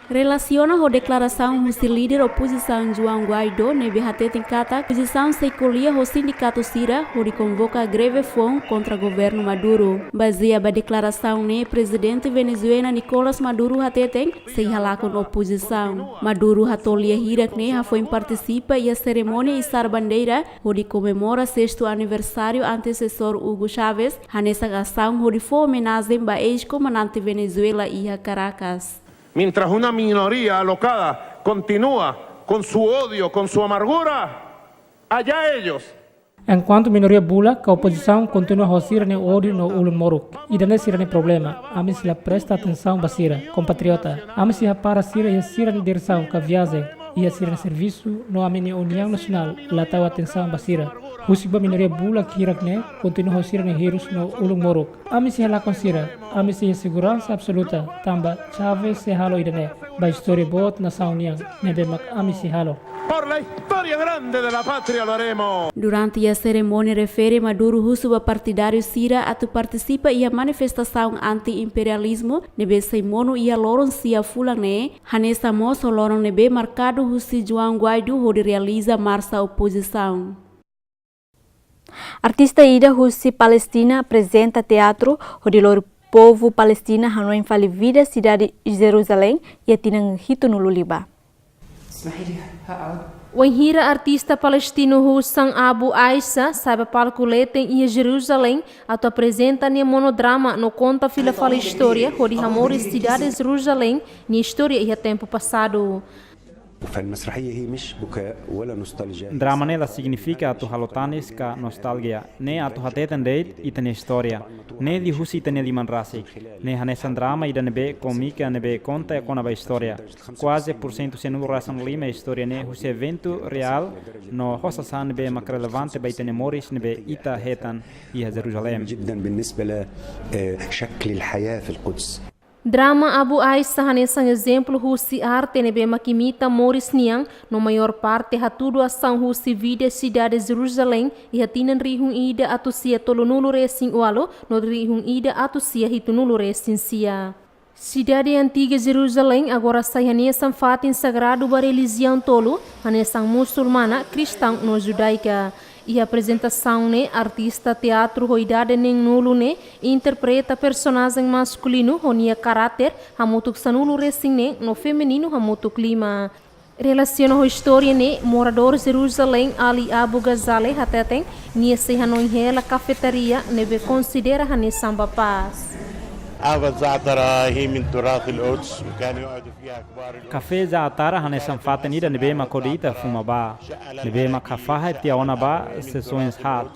Relasiona ho deklarasaun husi líder opozisaun Juan Guaidó ne'ebé hateten katak pozisaun sei ko'alia ho sindikatu sira hodi konvoka greve foun kontra governu Maduro. Bazeia ba deklarasaun ne'e, prezidente Venezuela Nicolás Maduro hateten sei halakon opozisaun. Maduro hato'o lia hirak ne'e hafoin partisipa iha serimónia isar bandeira hodi komemora sestu aniversáriu antesesór Hugo Chávez, hanesan asaun hodi fó omenajen ba eis-komandante Venezuela iha Caracas. Mientras una minoría alocada continúa con su odio, con su amargura, allá ellos. Enkuantu minoria bulak ka opozisaun kontinua ho sira-nia ódiu no ulun moruk, ida-ne'e sira-nia problema. Ami sei la presta atensaun ba sira, kompatriota. Ami sei hapara sira iha sira-nia diresaun ka viajen, iha sira-nia servisu, no ami-nia uniaun nasionál la tau atensaun ba sira. Husik ba minoria bulak hirak ne'e kontinua ho sira-nia hirus no ulun moruk. Ami sei halakon sira, ami sei iha seguransa absoluta, tanba Chávez sei halo ida-ne'e ba istória boot nasaun nian, ne'ebé mak ami sei halo. Por la historia grande de la patria lo haremos. Durante iha serimónia refere, Maduro husu ba partidáriu sira atu partisipa iha manifestasaun anti-imperializmu ne'ebé sei monu iha loron sia fulan ne'e, hanesan mós ho loron ne'ebé markadu husi Juan Guaidó hodi realiza marsa opozisaun. Artista ida husi Palestina aprezenta teatru hodi lori povu Palestina hanoin fali vida sidade Jerusalém iha tinan hitunulu liubá. Wainhira artista palestinu Hussam Abu Aissa sa'e ba palku leten iha Jerusalém atu aprezenta nia monodrama no konta fila fali istória hodi hamoris sidade Jerusalém nia istória iha tempu pasadu. فالمسرحية هي مش بكاء ولا نوستالجيا. Drama ne'e la signifika atu halo tanis ka nostalgia, ne'e atu hateten de'it ita-nia istória. Ne'e liuhusi ita-nia liman rasik. Ne'e hanesan drama ida ne'ebé kómika ne'ebé konta kona-ba istória. Kuaze pursentu sanulu-resin-lima istória ne'e husi eventu reál no ho sasán ne'ebé mak relevante ba ita-nia moris ne'ebé ita hetan iha Jerusalém. جدًا بالنسبة ل، آه، شكل الحياة في القدس. Drama Abu Aissa hanesan ezemplu husi arte ne'ebé mak imita moris nian, no maior parte hatudu asaun husi vida sidade Jerusalém iha tinan rihun ida atus sia tolunulu-resin-ualu no rihun ida atus sia hitunulu-resin-sia. Sidade antiga Jerusalém agora sai hanesan fatin sagradu ba relijiaun tolu, hanesan musulmana, kristaun no judaika. Iha aprezentasaun ne'e, artista teatru ho idade neenulu ne'e interpreta personajen maskulinu ho nia karáter hamutuk sanulu-resin-neen no femininu hamutuk lima. Relasiona ho istória ne'e, moradór Jerusalém, Ali Abu Ghazaleh hateten, nia sei hanoin hela kafetaria ne'ebé konsidera hanesan ba pás. قهوة زعترة هي من تراث القدس، وكان يقعد فيها كبار الأمم. Kafé Zaatara hanesan fatin ida ne'ebé mak hodi ita fuma ba, ne'ebé mak hafahe tiha ona ba sesoens haat.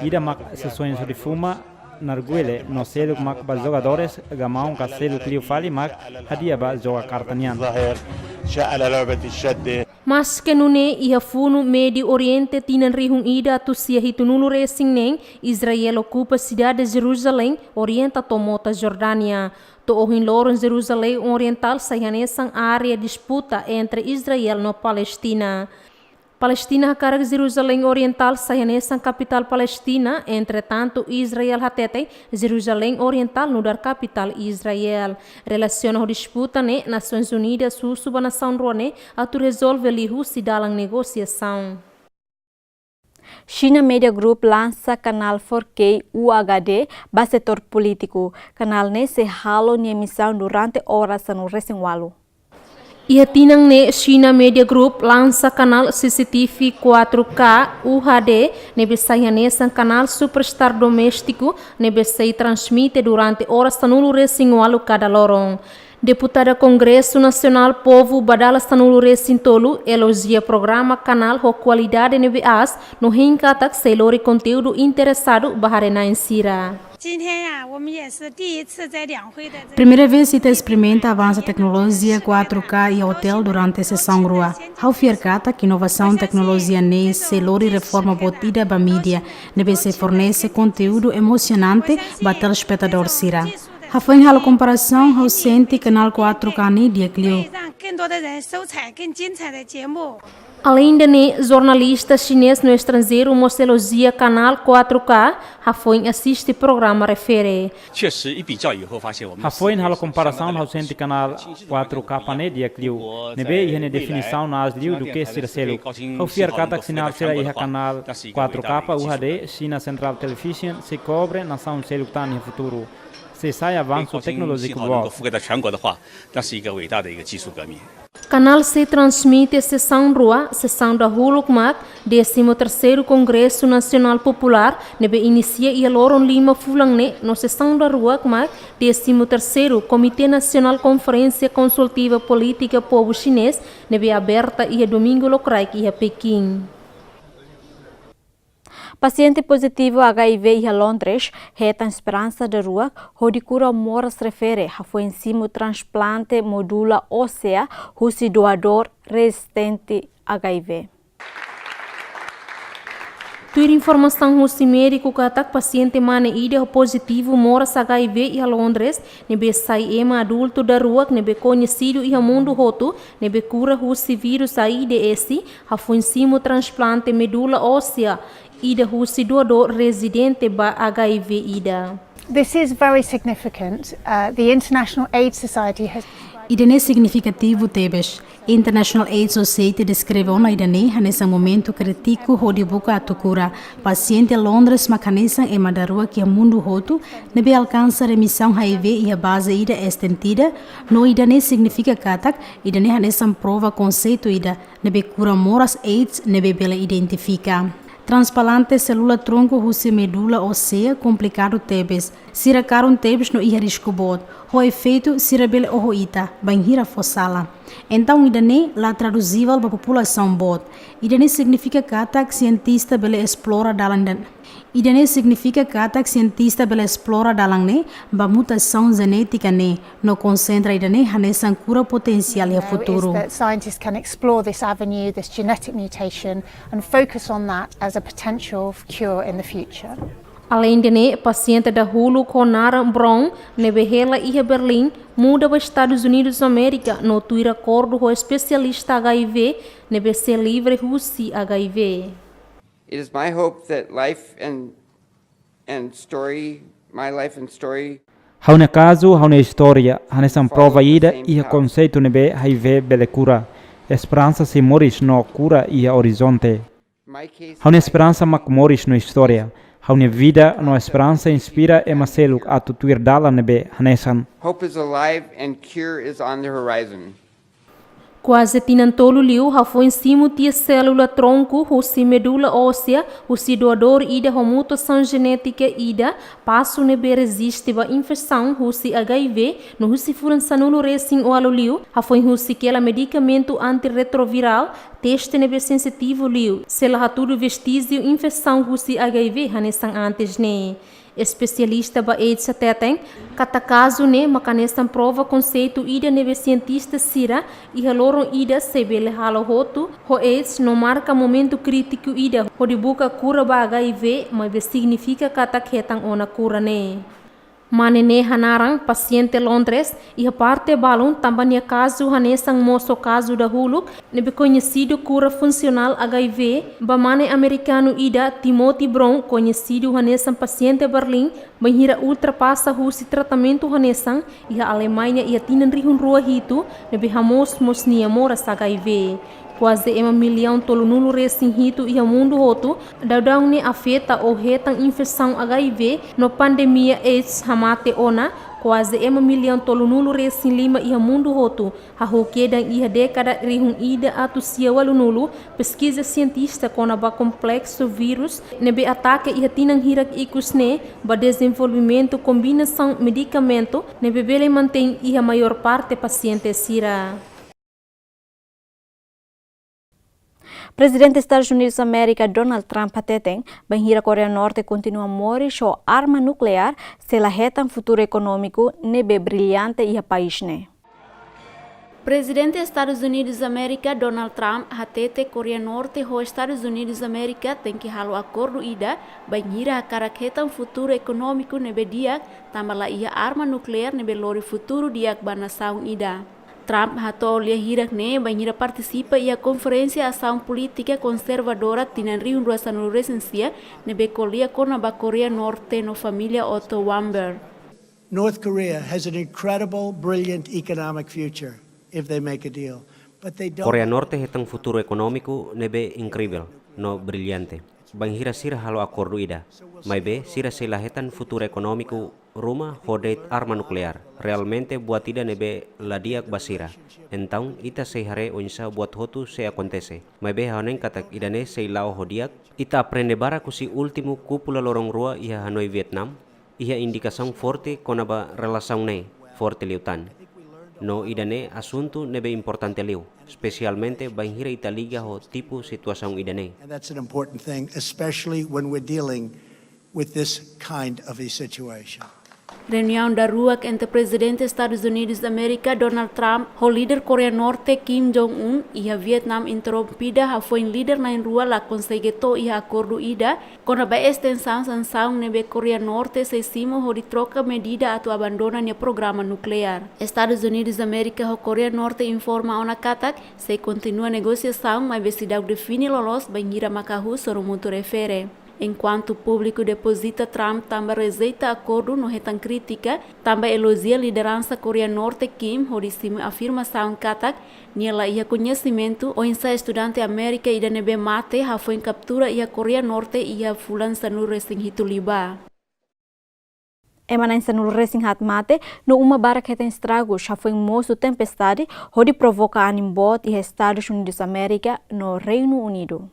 Ida mak sesoens hodi fuma narguilé, no seluk mak ba jogadores gamaun ka seluk liu fali mak hadi'a ba joga karta nian. Maske nune'e, iha funu Médiu Oriente tinan rihun ida atus sia hitunulu-resin-neen, Israel okupa sidade Jerusalém Oriente to'o mota Jordánia. To'o ohin loron, Jerusalém Orientál sai hanesan área disputa entre Israel no Palestina. Palestina hakarak Jerusalém Orientál sai hanesan kapitál Palestina, entretantu, Israel hateten Jerusalém Orientál nu'udar kapitál Israel. Relasiona ho disputa ne'e, Nasoins Unidas husu ba nasaun rua ne'e atu rezolve liuhusi dalan negosiasaun. China Media Group lansa kanál four K U H D ba setór polítiku. Kanál ne'e sei halo nia emisaun durante oras sanulu-resin-ualu. Iha tinan ne'e, China Media Group lansa kanál C C T V quatro K U H D ne'ebé sai hanesan kanál Superstar doméstiku ne'ebé sei transmite durante oras sanulu-resin-ualu kada loron. Deputada Kongresu Nasionál Povu ba dala sanulu-resin-tolu elojia programa kanál ho kualidade ne'ebé aas no hein katak sei lori konteúdu interesadu ba haree-na'in sira. Primeira vez ita esperimenta avansa teknolojia quatro K iha otél durante sesaun rua. Ha'u fiar katak inovasaun teknolojia ne'e sei lori reforma boot ida ba mídia, ne'ebé sei fornese konteúdu emosionante ba telespetadór sira. Hafoin halo komparasaun, ha'u sente kanál quatro K ne'e di'ak liu. Aleinde ne'e, jornalista xinés no estranjeiru mós elojia kanál quatro K, hafoin asiste programa refere. Hafoin halo komparasaun, ha'u sente kanál quatro K ne'e di'ak liu, ne'ebé iha nia definisaun aas liu duké sira seluk. Ha'u fiar katak sinál sira iha kanál quatro K U H D, China Central Television, sei kobre nasaun seluk tan iha futuru. Sei sai avansu teknolójiku boot. Kanál sei transmite sesaun rua, sesaun dahuluk mak décimo terceiro Congresso Nacional Popular, ne'ebé inisia iha loron lima fulan ne'e, no sesaun daruak mak décimo terceiro Comité Nacional Conferência Consultiva Política Povu Xinés, ne'ebé aberta iha domingu lokraik iha Pekin. Pasiente pozitivu H I V iha Londres hetan esperansa daruak hodi kura moras refere hafoin simu transplante medula ósea husi doadór rezistente H I V. Tuir informasaun husi médiku katak pasiente mane ida ho pozitivu moras H I V iha Londres, ne'ebé sai ema adultu daruak ne'ebé koñesidu iha mundu hotu, ne'ebé kura husi vírus AIDS, hafoin simu transplante medula ósea ida husi doadór rezistente ba H I V ida. This is very significant. Uh, the International AIDS Society has Ida-ne'e signifikativu tebes. International AIDS Society deskreve ona ida-ne'e hanesan momentu krítiku hodi buka atu kura. Pasiente Londres mak hanesan ema daruak iha mundu hotu ne'ebé alkansa remisaun H I V iha baze ida estendida, no ida-ne'e signifika katak ida-ne'e hanesan prova konseitu ida ne'ebé kura moras AIDS ne'ebé bele identifika. Transplante sélula tronku husi medula ósea komplikadu tebes. Sira karun tebes no iha risku boot. Ho efeitu sira bele oho ita, bainhira fó sala. Entaun ida-ne'e la traduzivel ba populasaun boot. Ida-ne'e signifika katak sientista bele esplora dalan ida-ne'e. Ida-ne'e signifika katak sientista bele esplora dalan ne'e ba mutasaun jenétika ne'e, no konsentra ida-ne'e hanesan kura potensiál iha futuru. Is that scientists can explore this avenue, this genetic mutation, and focus on that as a potential cure in the future. Aleinde ne'e, pasiente dahuluk ho naran Brown, ne'ebé hela iha Berlin, muda ba Estadus Unidus Amérika, no tuir akordu ho espesialista H I V, ne'ebé sei livre husi H I V. It is my hope that life and, and story, my life and story, Ha'u-nia kazu, ha'u-nia istória, hanesan prova ida iha konseitu ne'ebé H I V bele kura. Esperansa sei moris no kura iha orizonte. Ha'u-nia esperansa mak moris no istória. Ha'u-nia vida no esperansa inspira ema seluk atu tuir dalan ne'ebé hanesan. Hope is alive and cure is on the horizon. Kuaze tinan tolu liu, hafoin simu tiha sélula tronku husi medula ósea husi doadór ida ho mutasaun jenétika ida, pasu ne'ebé reziste ba infesaun husi H I V no husi fulan sanulu resin ualu liu, hafoin husi kela medikamentu antirretrovirál, teste ne'ebé sensitivu liu, sei la hatudu vestíjiu infesaun husi H I V hanesan antes ne'e. Espesialista ba AIDS hateten katak kazu ne'e mak hanesan prova konseitu ida ne'ebé sientista sira iha loron ida sei bele halo hotu ho AIDS no marka momentu krítiku ida hodi buka kura ba H I V, maibé signifika katak hetan ona kura ne'e. Mane ne'e hanaran pasiente Londres iha parte balun tanba nia kazu hanesan mosu kazu dahuluk ne'ebé koñesidu kura funsionál H I V ba mane amerikanu ida, Timothy Brown, koñesidu hanesan pasiente Berlin, bainhira ultrapasa husi tratamentu hanesan iha Alemaña iha tinan rihun rua hitu, ne'ebé hamoos mós nia moras H I V. Kuaze ema millaun tolunulu resin hitu iha mundu hotu daudaun ne'e afeta ou hetan infesaun H I V no pandemia AIDS hamate ona, kuaze ema millaun tolunulu resin lima iha mundu hotu, hahú kedan iha dékada rihun ida atus sia ualunulu. Peskiza sientista kona-ba kompleksu vírus ne'ebé ataka iha tinan hirak ikus ne'e ba dezenvolvimentu kombinasaun medikamentu ne'ebé bele mantein iha maiór parte pasiente sira. Prezidente Estadus Unidus Amérika Donald Trump hateten, bainhira Koreia Norte kontinua moris ho arma nukleár, sei la hetan futuru ekonómiku ne'ebé brillante iha país ne'e. Prezidente Estadus Unidus Amérika Donald Trump hatete Koreia Norte ho Estadus Unidus Amérika tenke halo akordu ida bainhira hakarak hetan futuru ekonómiku ne'ebé di'ak, tanba la iha arma nukleár ne'ebé lori futuru di'ak ba nasaun ida. Trump hato'o lia hirak ne'e bainhira partisipa iha konferénsia asaun polítika konservadora tinan rihun rua sanulu resin sia ne'ebé ko'alia kona-ba Koreia Norte no família Otto Warmbier. North Korea has an incredible, brilliant economic future if they make a deal. But they don't. Koreia Norte hetan futuru ekonómiku ne'ebé inkrivel no brillante bainhira sira halo akordu ida. Maibé, sira sei la hetan futuru ekonómiku ruma ho de'it arma nukleár. Realmente buat ida ne'ebé la di'ak ba sira. Entaun, ita sei haree oinsá buat hotu sei akontese. Maibé ha'u hanoin katak ida-ne'e sei la'o ho di'ak. Ita aprende barak husi últimu kúpula loron rua iha Hanoi, Vietnam, iha indikasaun forte kona-ba relasaun ne'e, forte liután. No ida-ne'e asuntu ne'ebé importante liu, espesialmente bainhira ita liga ho tipu situasaun ida-ne'e. And that's an important thing, especially when we're dealing with this kind of a situation. Reuniaun daruak entre Prezidente Estadus Unidus Amérika Donald Trump ho líder Koreia Norte Kim Jong-un iha Vietnam interrompida hafoin líder na'in-rua la konsege to'o iha akordu ida kona-ba estensaun sansaun ne'ebé Koreia Norte sei simu hodi troka medida atu abandona nia programa nukleár. Estadus Unidus Amérika ho Koreia Norte informa ona katak sei kontinua negosiasaun, maibé seidauk define loloos bainhira mak hahú sorumutu refere. Enkuantu públiku depozita Trump tanba rejeita akordu no hetan krítika, tanba elojia lideransa Koreia Norte Kim hodi simu afirmasaun katak nia la iha koñesimentu oinsá estudante Amérika ida ne'ebé mate hafoin kaptura iha Koreia Norte iha fulan sanulu resin hitu liubá. Ema na'in sanulu resin haat mate no uma barak hetan estragus hafoin mosu tempestade hodi provoka anin boot iha Estadus Unidus Amérika no Reinu Unidu.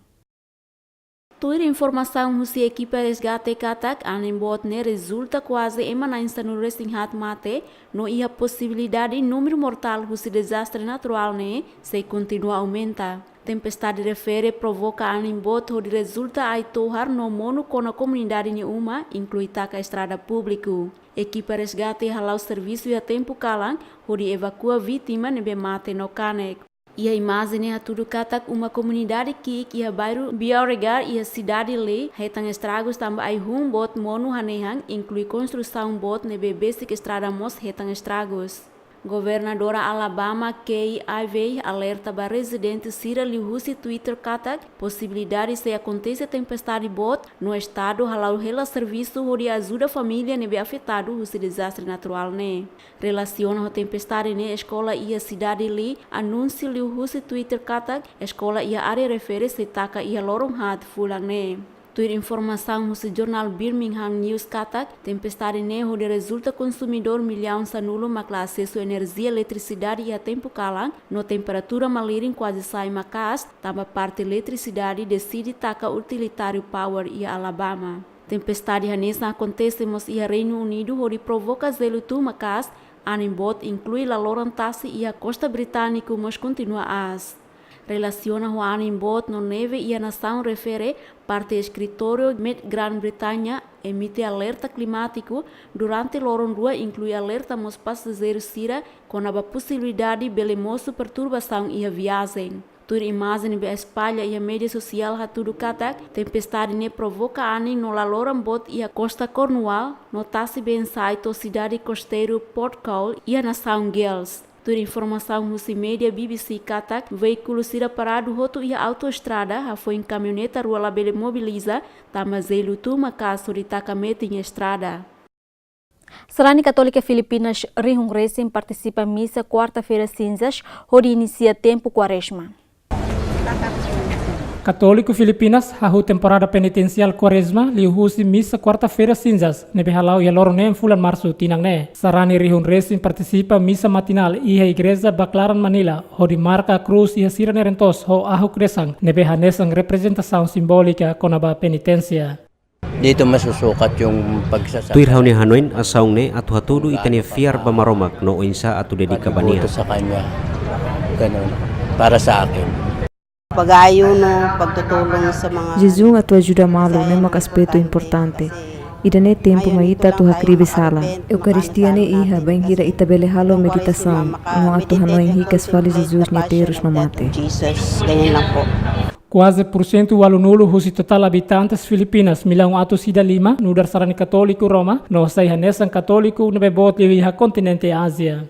Tuir informasaun husi ekipa resgate katak anin boot ne'e rezulta kuaze ema na'in sanulu resin haat mate no iha posibilidade númeru mortál husi dezastre naturál ne'e sei kontinua aumenta. Tempestade refere provoka anin boot hodi rezulta ai-tohar no monu kona komunidade nia uma, inklui taka estrada públiku. Ekipa resgate hala'o servisu iha tempu kalan hodi evakua vítima ne'ebé mate no kanek. Iha imajen ne'e hatudu katak uma komunidade ki'ik iha bairru Beauregard iha sidade Lee hetan estragus tanba ai-hun boot monu hanehan, inklui konstrusaun boot ne'ebé besik estrada mós hetan estragus. Governadora Alabama, Kay Ivey, alerta ba rezidente sira liuhusi Twitter katak posibilidade sei akontese tempestade boot no estadu hala'o hela servisu hodi ajuda família ne'ebé afetadu husi dezastre naturál ne'e. Relasiona ho tempestade ne'e, eskola iha sidade Lee anunsia liuhusi Twitter katak eskola iha área refere sei taka iha loron haat fulan ne'e. Tuir informasaun husi jornál Birmingham News katak, tempestade ne'e hodi rezulta konsumidór millaun sanulu mak la asesu enerjia eletrisidade iha tempu kalan, no temperatura malirin kuaze sai maka'as, tanba parte eletrisidade deside taka utilitáriu power iha Alabama. Tempestade hanesan akontese mós iha Reinu Unidu hodi provoka jelu tun maka'as, anin boot inklui laloran tasi iha kosta britániku mós kontinua aas. Relasiona ho anin boot no neve iha nasaun refere, parte eskritóriu MET Grã-Bretaña emite alerta klimátiku durante loron rua, inklui alerta mós pasajeiru sira kona-ba posibilidade bele mosu perturbasaun iha viajen. Tuir imajen ne'ebé espalla iha média sosiál hatudu katak tempestade ne'e provoka anin no laloran boot iha kosta Cornwall, no tasi been sai to'o sidade kosteiru Porthcawl iha nasaun Gales. Tuir informasaun husi média B B C katak, veíkulu sira paradu hotu iha autoestrada, hafoin kamioneta rua labele mobiliza, tanba jelu tun maka'as hodi taka metin estrada. Sarani Katólika Filipinas rihun resin partisipa misa Kuarta-feira Sinzas, hodi inisia tempu Kuarezma. Katóliku Filipinas hahú temporada penitensiál Kuarezma liuhusi misa Kuarta-feira Sinzas, ne'ebé hala'o iha loron neen fulan Marsu tinan ne'e. Sarani rihun resin partisipa misa matinál iha Igreja Baclaran Manila, hodi marka krús iha sira-nia reen-toos ho ahu kresan, ne'ebé hanesan reprezentasaun simbólika kona-ba peniténsia. Dito masusukat yung pagsasa- Tuir ha'u-nia hanoin, asaun ne'e atu hatudu ita-nia fiar ba Maromak no oinsá atu dedika ba Nia. Pagbubuto sa kanya. Ganun. Para sa akin. Pag-aayuno, pagtutulong sa mga Jejún atu ajuda malu, ne'e mak aspetu importante. Ida-ne'e tempu mai ita atu hakribi sala. Eukaristia ne'e iha, bainhira ita bele halo meditasaun, no atu hanoin hikas fali Jesus nia terus no mate. Jesus, ganyan lang po. Kuaze pursentu ualunulu husi totál abitantes Filipinas, millaun atus ida lima, nu'udar sarani Katóliku Roma, no sai hanesan Katóliku ne'ebé boot liu iha kontinente Ázia.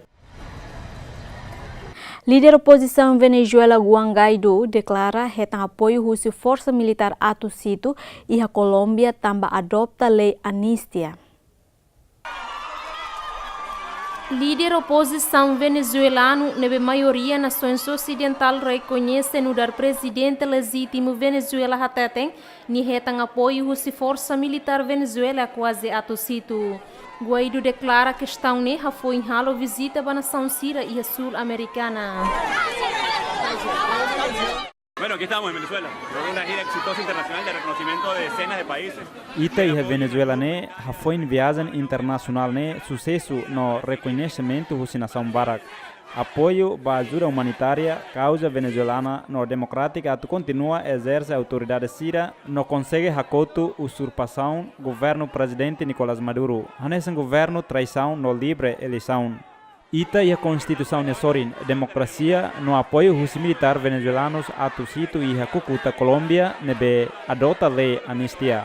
Líder opozisaun Venezuela Juan Guaidó deklara hetan apoiu husi forsa militár Ato Sito iha Kolómbia tanba adota lei anistia. Líder opozisaun venezuelanu ne'ebé maioria nasoens osidentál rekoñese nu'udar prezidente lejítimu Venezuela hateten, nia hetan apoiu husi forsa militár Venezuela kuaze Ato Sito. Guaidó deklara kestaun ne'e hafoin halo vizita ba nasaun sira iha Súl Amerikana. Bueno, aquí estamos en Venezuela, luego de una gira exitosa internacional de reconocimiento de decenas de países. Ita iha Venezuela ne'e, hafoin viajen internasionál ne'e susesu no rekoñesimentu husi nasaun barak. Apoiu ba ajuda umanitária, kauza venezuelana no demokrátika atu kontinua ezerse autoridade sira no konsege hakotu uzurpasaun governu Prezidente Nicolás Maduro, hanesan governu traisaun no livre eleisaun. Ita iha konstituisaun nia sorin, demokrasia no apoiu husi militár venezuelanus Ato Sito iha Cúcuta, Kolómbia, ne'ebé adota lei anistia.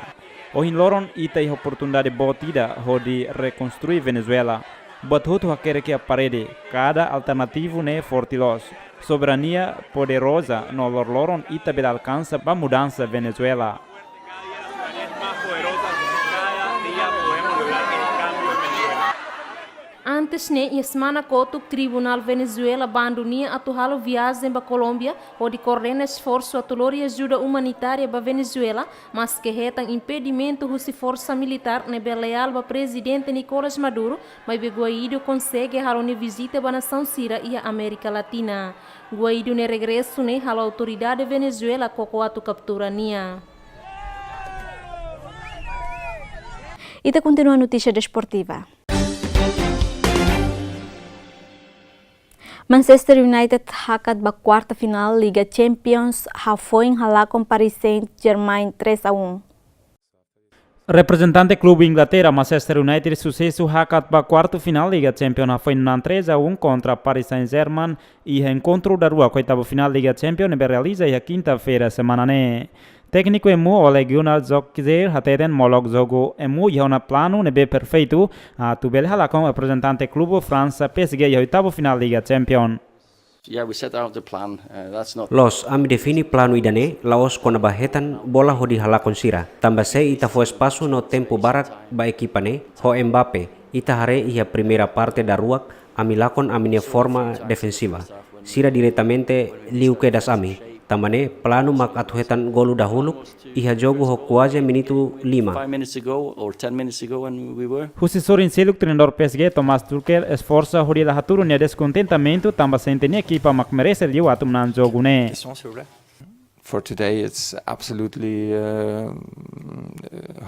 Ohin loron ita iha oportunidade boot ida hodi rekonstrui Venezuela. Buat hotu hakerek iha parede, kada alternativu ne'e forte loos. Soberania poderoza no loroloron ita bele alkansa ba mudansa Venezuela. Antes ne'e, iha semana kotuk, Tribunál Venezuela bandu nia atu halo viajen ba Kolómbia, hodi koordena esforsu atu lori ajuda umanitária ba Venezuela, maske hetan impedimentu husi forsa militár ne'ebé leál ba Prezidente Nicolás Maduro, maibé Guaidó konsege halo nia vizita ba nasaun sira iha Amérika Latina. Guaidó nia regresu ne'e halo autoridade Venezuela koko atu kaptura nia. Ita kontinua notísia desportiva. Manchester United hakat ba kuarta final Liga Champions, hafoin halakon Paris Saint-Germain três a um. Reprezentante klube Inglaterra, Manchester United, susesu hakat ba kuarta final Liga Champions, hafoin nunan três a um kontra Paris Saint-Germain, iha enkontru daruak oitavu final Liga Champions ne'ebé realiza iha kinta-feira semana ne'e. Tékniku emu Ole Gunnar Solskjaer hateten molok jogu emu iha ona planu ne'ebé perfeitu atu bele halakon reprezentante klube Fransa P S G iha oitavu finál Liga Champion. Yeah, we set out the plan. Uh, that's not Loos, ami define planu ida-ne'e, la'ós kona-ba hetan bola hodi halakon sira. Tanba se ita fó espasu no tempu barak ba ekipa ne'e, ho Mbappé, ita haree iha primeira parte daruak, ami lakon ami-nia forma defensiva. Sira diretamente liu kedas ami. Tanba ne'e, planu mak atu hetan golu dahuluk, iha jogu ho kuaze minutu lima. Five minutes ago or ten minutes ago when we were. Husi sorin seluk, treinadór P S G, Thomas Tuchel, esforsa hodi la hatudu nia deskontentamentu tanba sente nia ekipa mak merese liu atu manán jogu ne'e. For today, it's absolutely uh,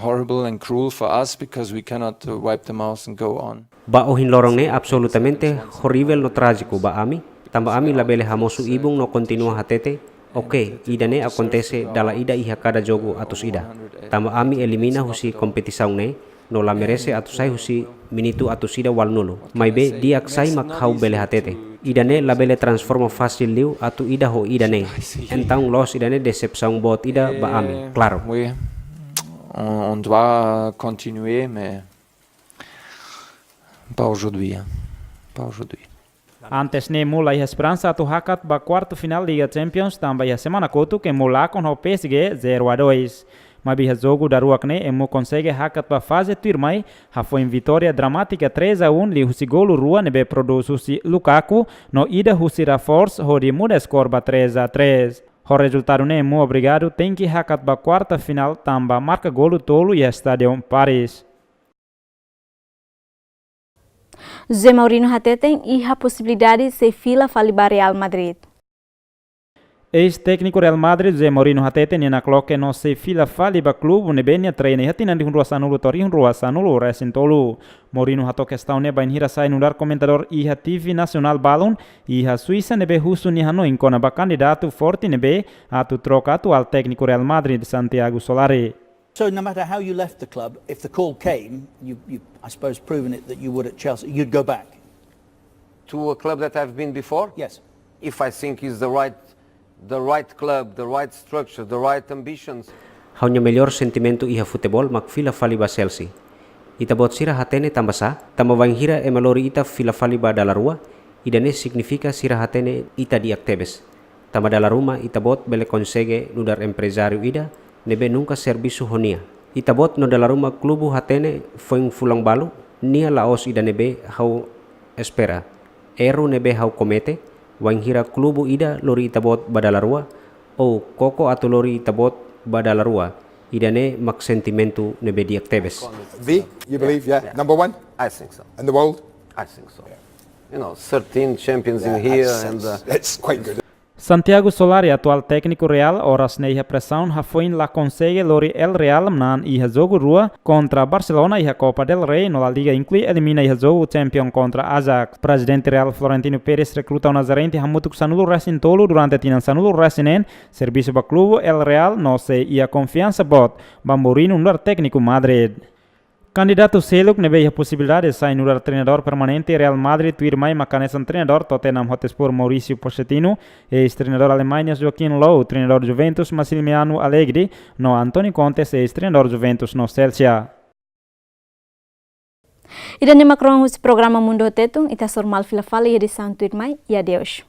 horrible and cruel for us because we cannot uh, wipe the mouth and go on. Ba ohin loron ne'e absolutamente horrível no trájiku ba ami, tanba ami labele hamosu ibun no kontinua hatete, oke, ida-ne'e akontese dala ida iha kada jogu atus ida. Tanba ami elimina husi kompetisaun ne'e, no la merese atu sai husi minutu atus ida ualunulu. Maibé di'ak sai mak ha'u bele hatete. Ida-ne'e labele transforma fasil liu atu ida ho ida-ne'e. Entaun loos ida-ne'e desepsaun boot ida ba ami, klaru. Oui, on, on doit continuer, mais pas aujourd'hui, hein. Pas aujourd'hui. Antes ne'e emu la iha esperansa atu hakat ba kuartu finál Liga Champions tanba iha semana kotuk emu lakon ho P S G zero a dois. Maibé iha jogu daruak ne'e emu konsege hakat ba faze tuirmai, hafoin vitória dramátika três a um liuhusi golu rua ne'ebé prodús husi Lukaku, no ida husi Rashford hodi muda skor ba três a três. Ho rezultadu ne'e emu obrigadu tenke hakat ba kuarta finál tanba marka golu tolu iha Estádiu Paris. José Mourinho hateten iha posibilidade sei fila fali ba Real Madrid. Eis-tékniku Real Madrid, José Mourinho hateten nia nakloke no sei fila fali ba klube ne'ebé nia treina iha tinan rihun rua sanulu to'o rihun rua sanulu resin tolu. Mourinho hato'o kestaun ne'e bainhira sai nu'udar komentadór iha T V nasionál balun iha Suisa ne'ebé husu nia hanoin kona-ba kandidatu forte ne'ebé atu troka atuál tékniku Real Madrid, Santiago Solari. So no matter how you left the club, if the call came, you, you, I suppose, proven it that you would at Chelsea, you'd go back? To a club that I've been before? Yes. If I think is the right, the right club, the right structure, the right ambitions. Ha'u-nia mellór sentimentu iha futeból mak fila fali ba Chelsea. Ita-boot sira hatene tanba sá, tanba bainhira ema lori ita fila fali ba dala rua, ida-ne'e signifika sira hatene ita di'ak tebes. Tanba dala ruma ita-boot bele konsege nu'udar emprezáriu ida ne'ebé nunka servisu ho nia. Ita-boot no dala ruma klube hatene foin fulan balu, nia la'ós ida ne'ebé ha'u espera. Erru ne'ebé ha'u komete, bainhira klube ida lori ita-boot ba dala rua, ou koko atu lori ita-boot ba dala rua, ida-ne'e mak sentimentu ne'ebé di'ak tebes. V, you believe, yeah? Yeah. Number one? I think so. In the world? I think so. You know, thirteen champions in here and, uh, that's quite good. Santiago Solari, atuál tékniku Real, oras ne'e iha presaun hafoin la konsege lori El Real manán iha jogu rua kontra Barcelona iha Copa del Rey no La Liga, inklui elimina iha jogu Champion kontra Ajax. Prezidente Real Florentino Perez rekruta ona jerente hamutuk sanulu resin tolu durante tinan sanulu resin neen, servisu ba klube El Real no sei iha konfiansa boot ba Mourinho nu'udar tékniku Madrid. Kandidatu seluk ne'ebé iha posibilidade sai nu'udar treinadór permanente Real Madrid tuirmai mak hanesan treinadór Tottenham Hotspur Mauricio Pochettino, eis-treinadór Alemanha Joachim Löw, treinadór Juventus Massimiliano Allegri, no Antonio Conte, eis-treinadór Juventus no Chelsea. Ida-ne'e mak rohan husi programa Mundu ho Tetun, ita hasoru malu fila fali iha edisaun tuirmai, i adeus.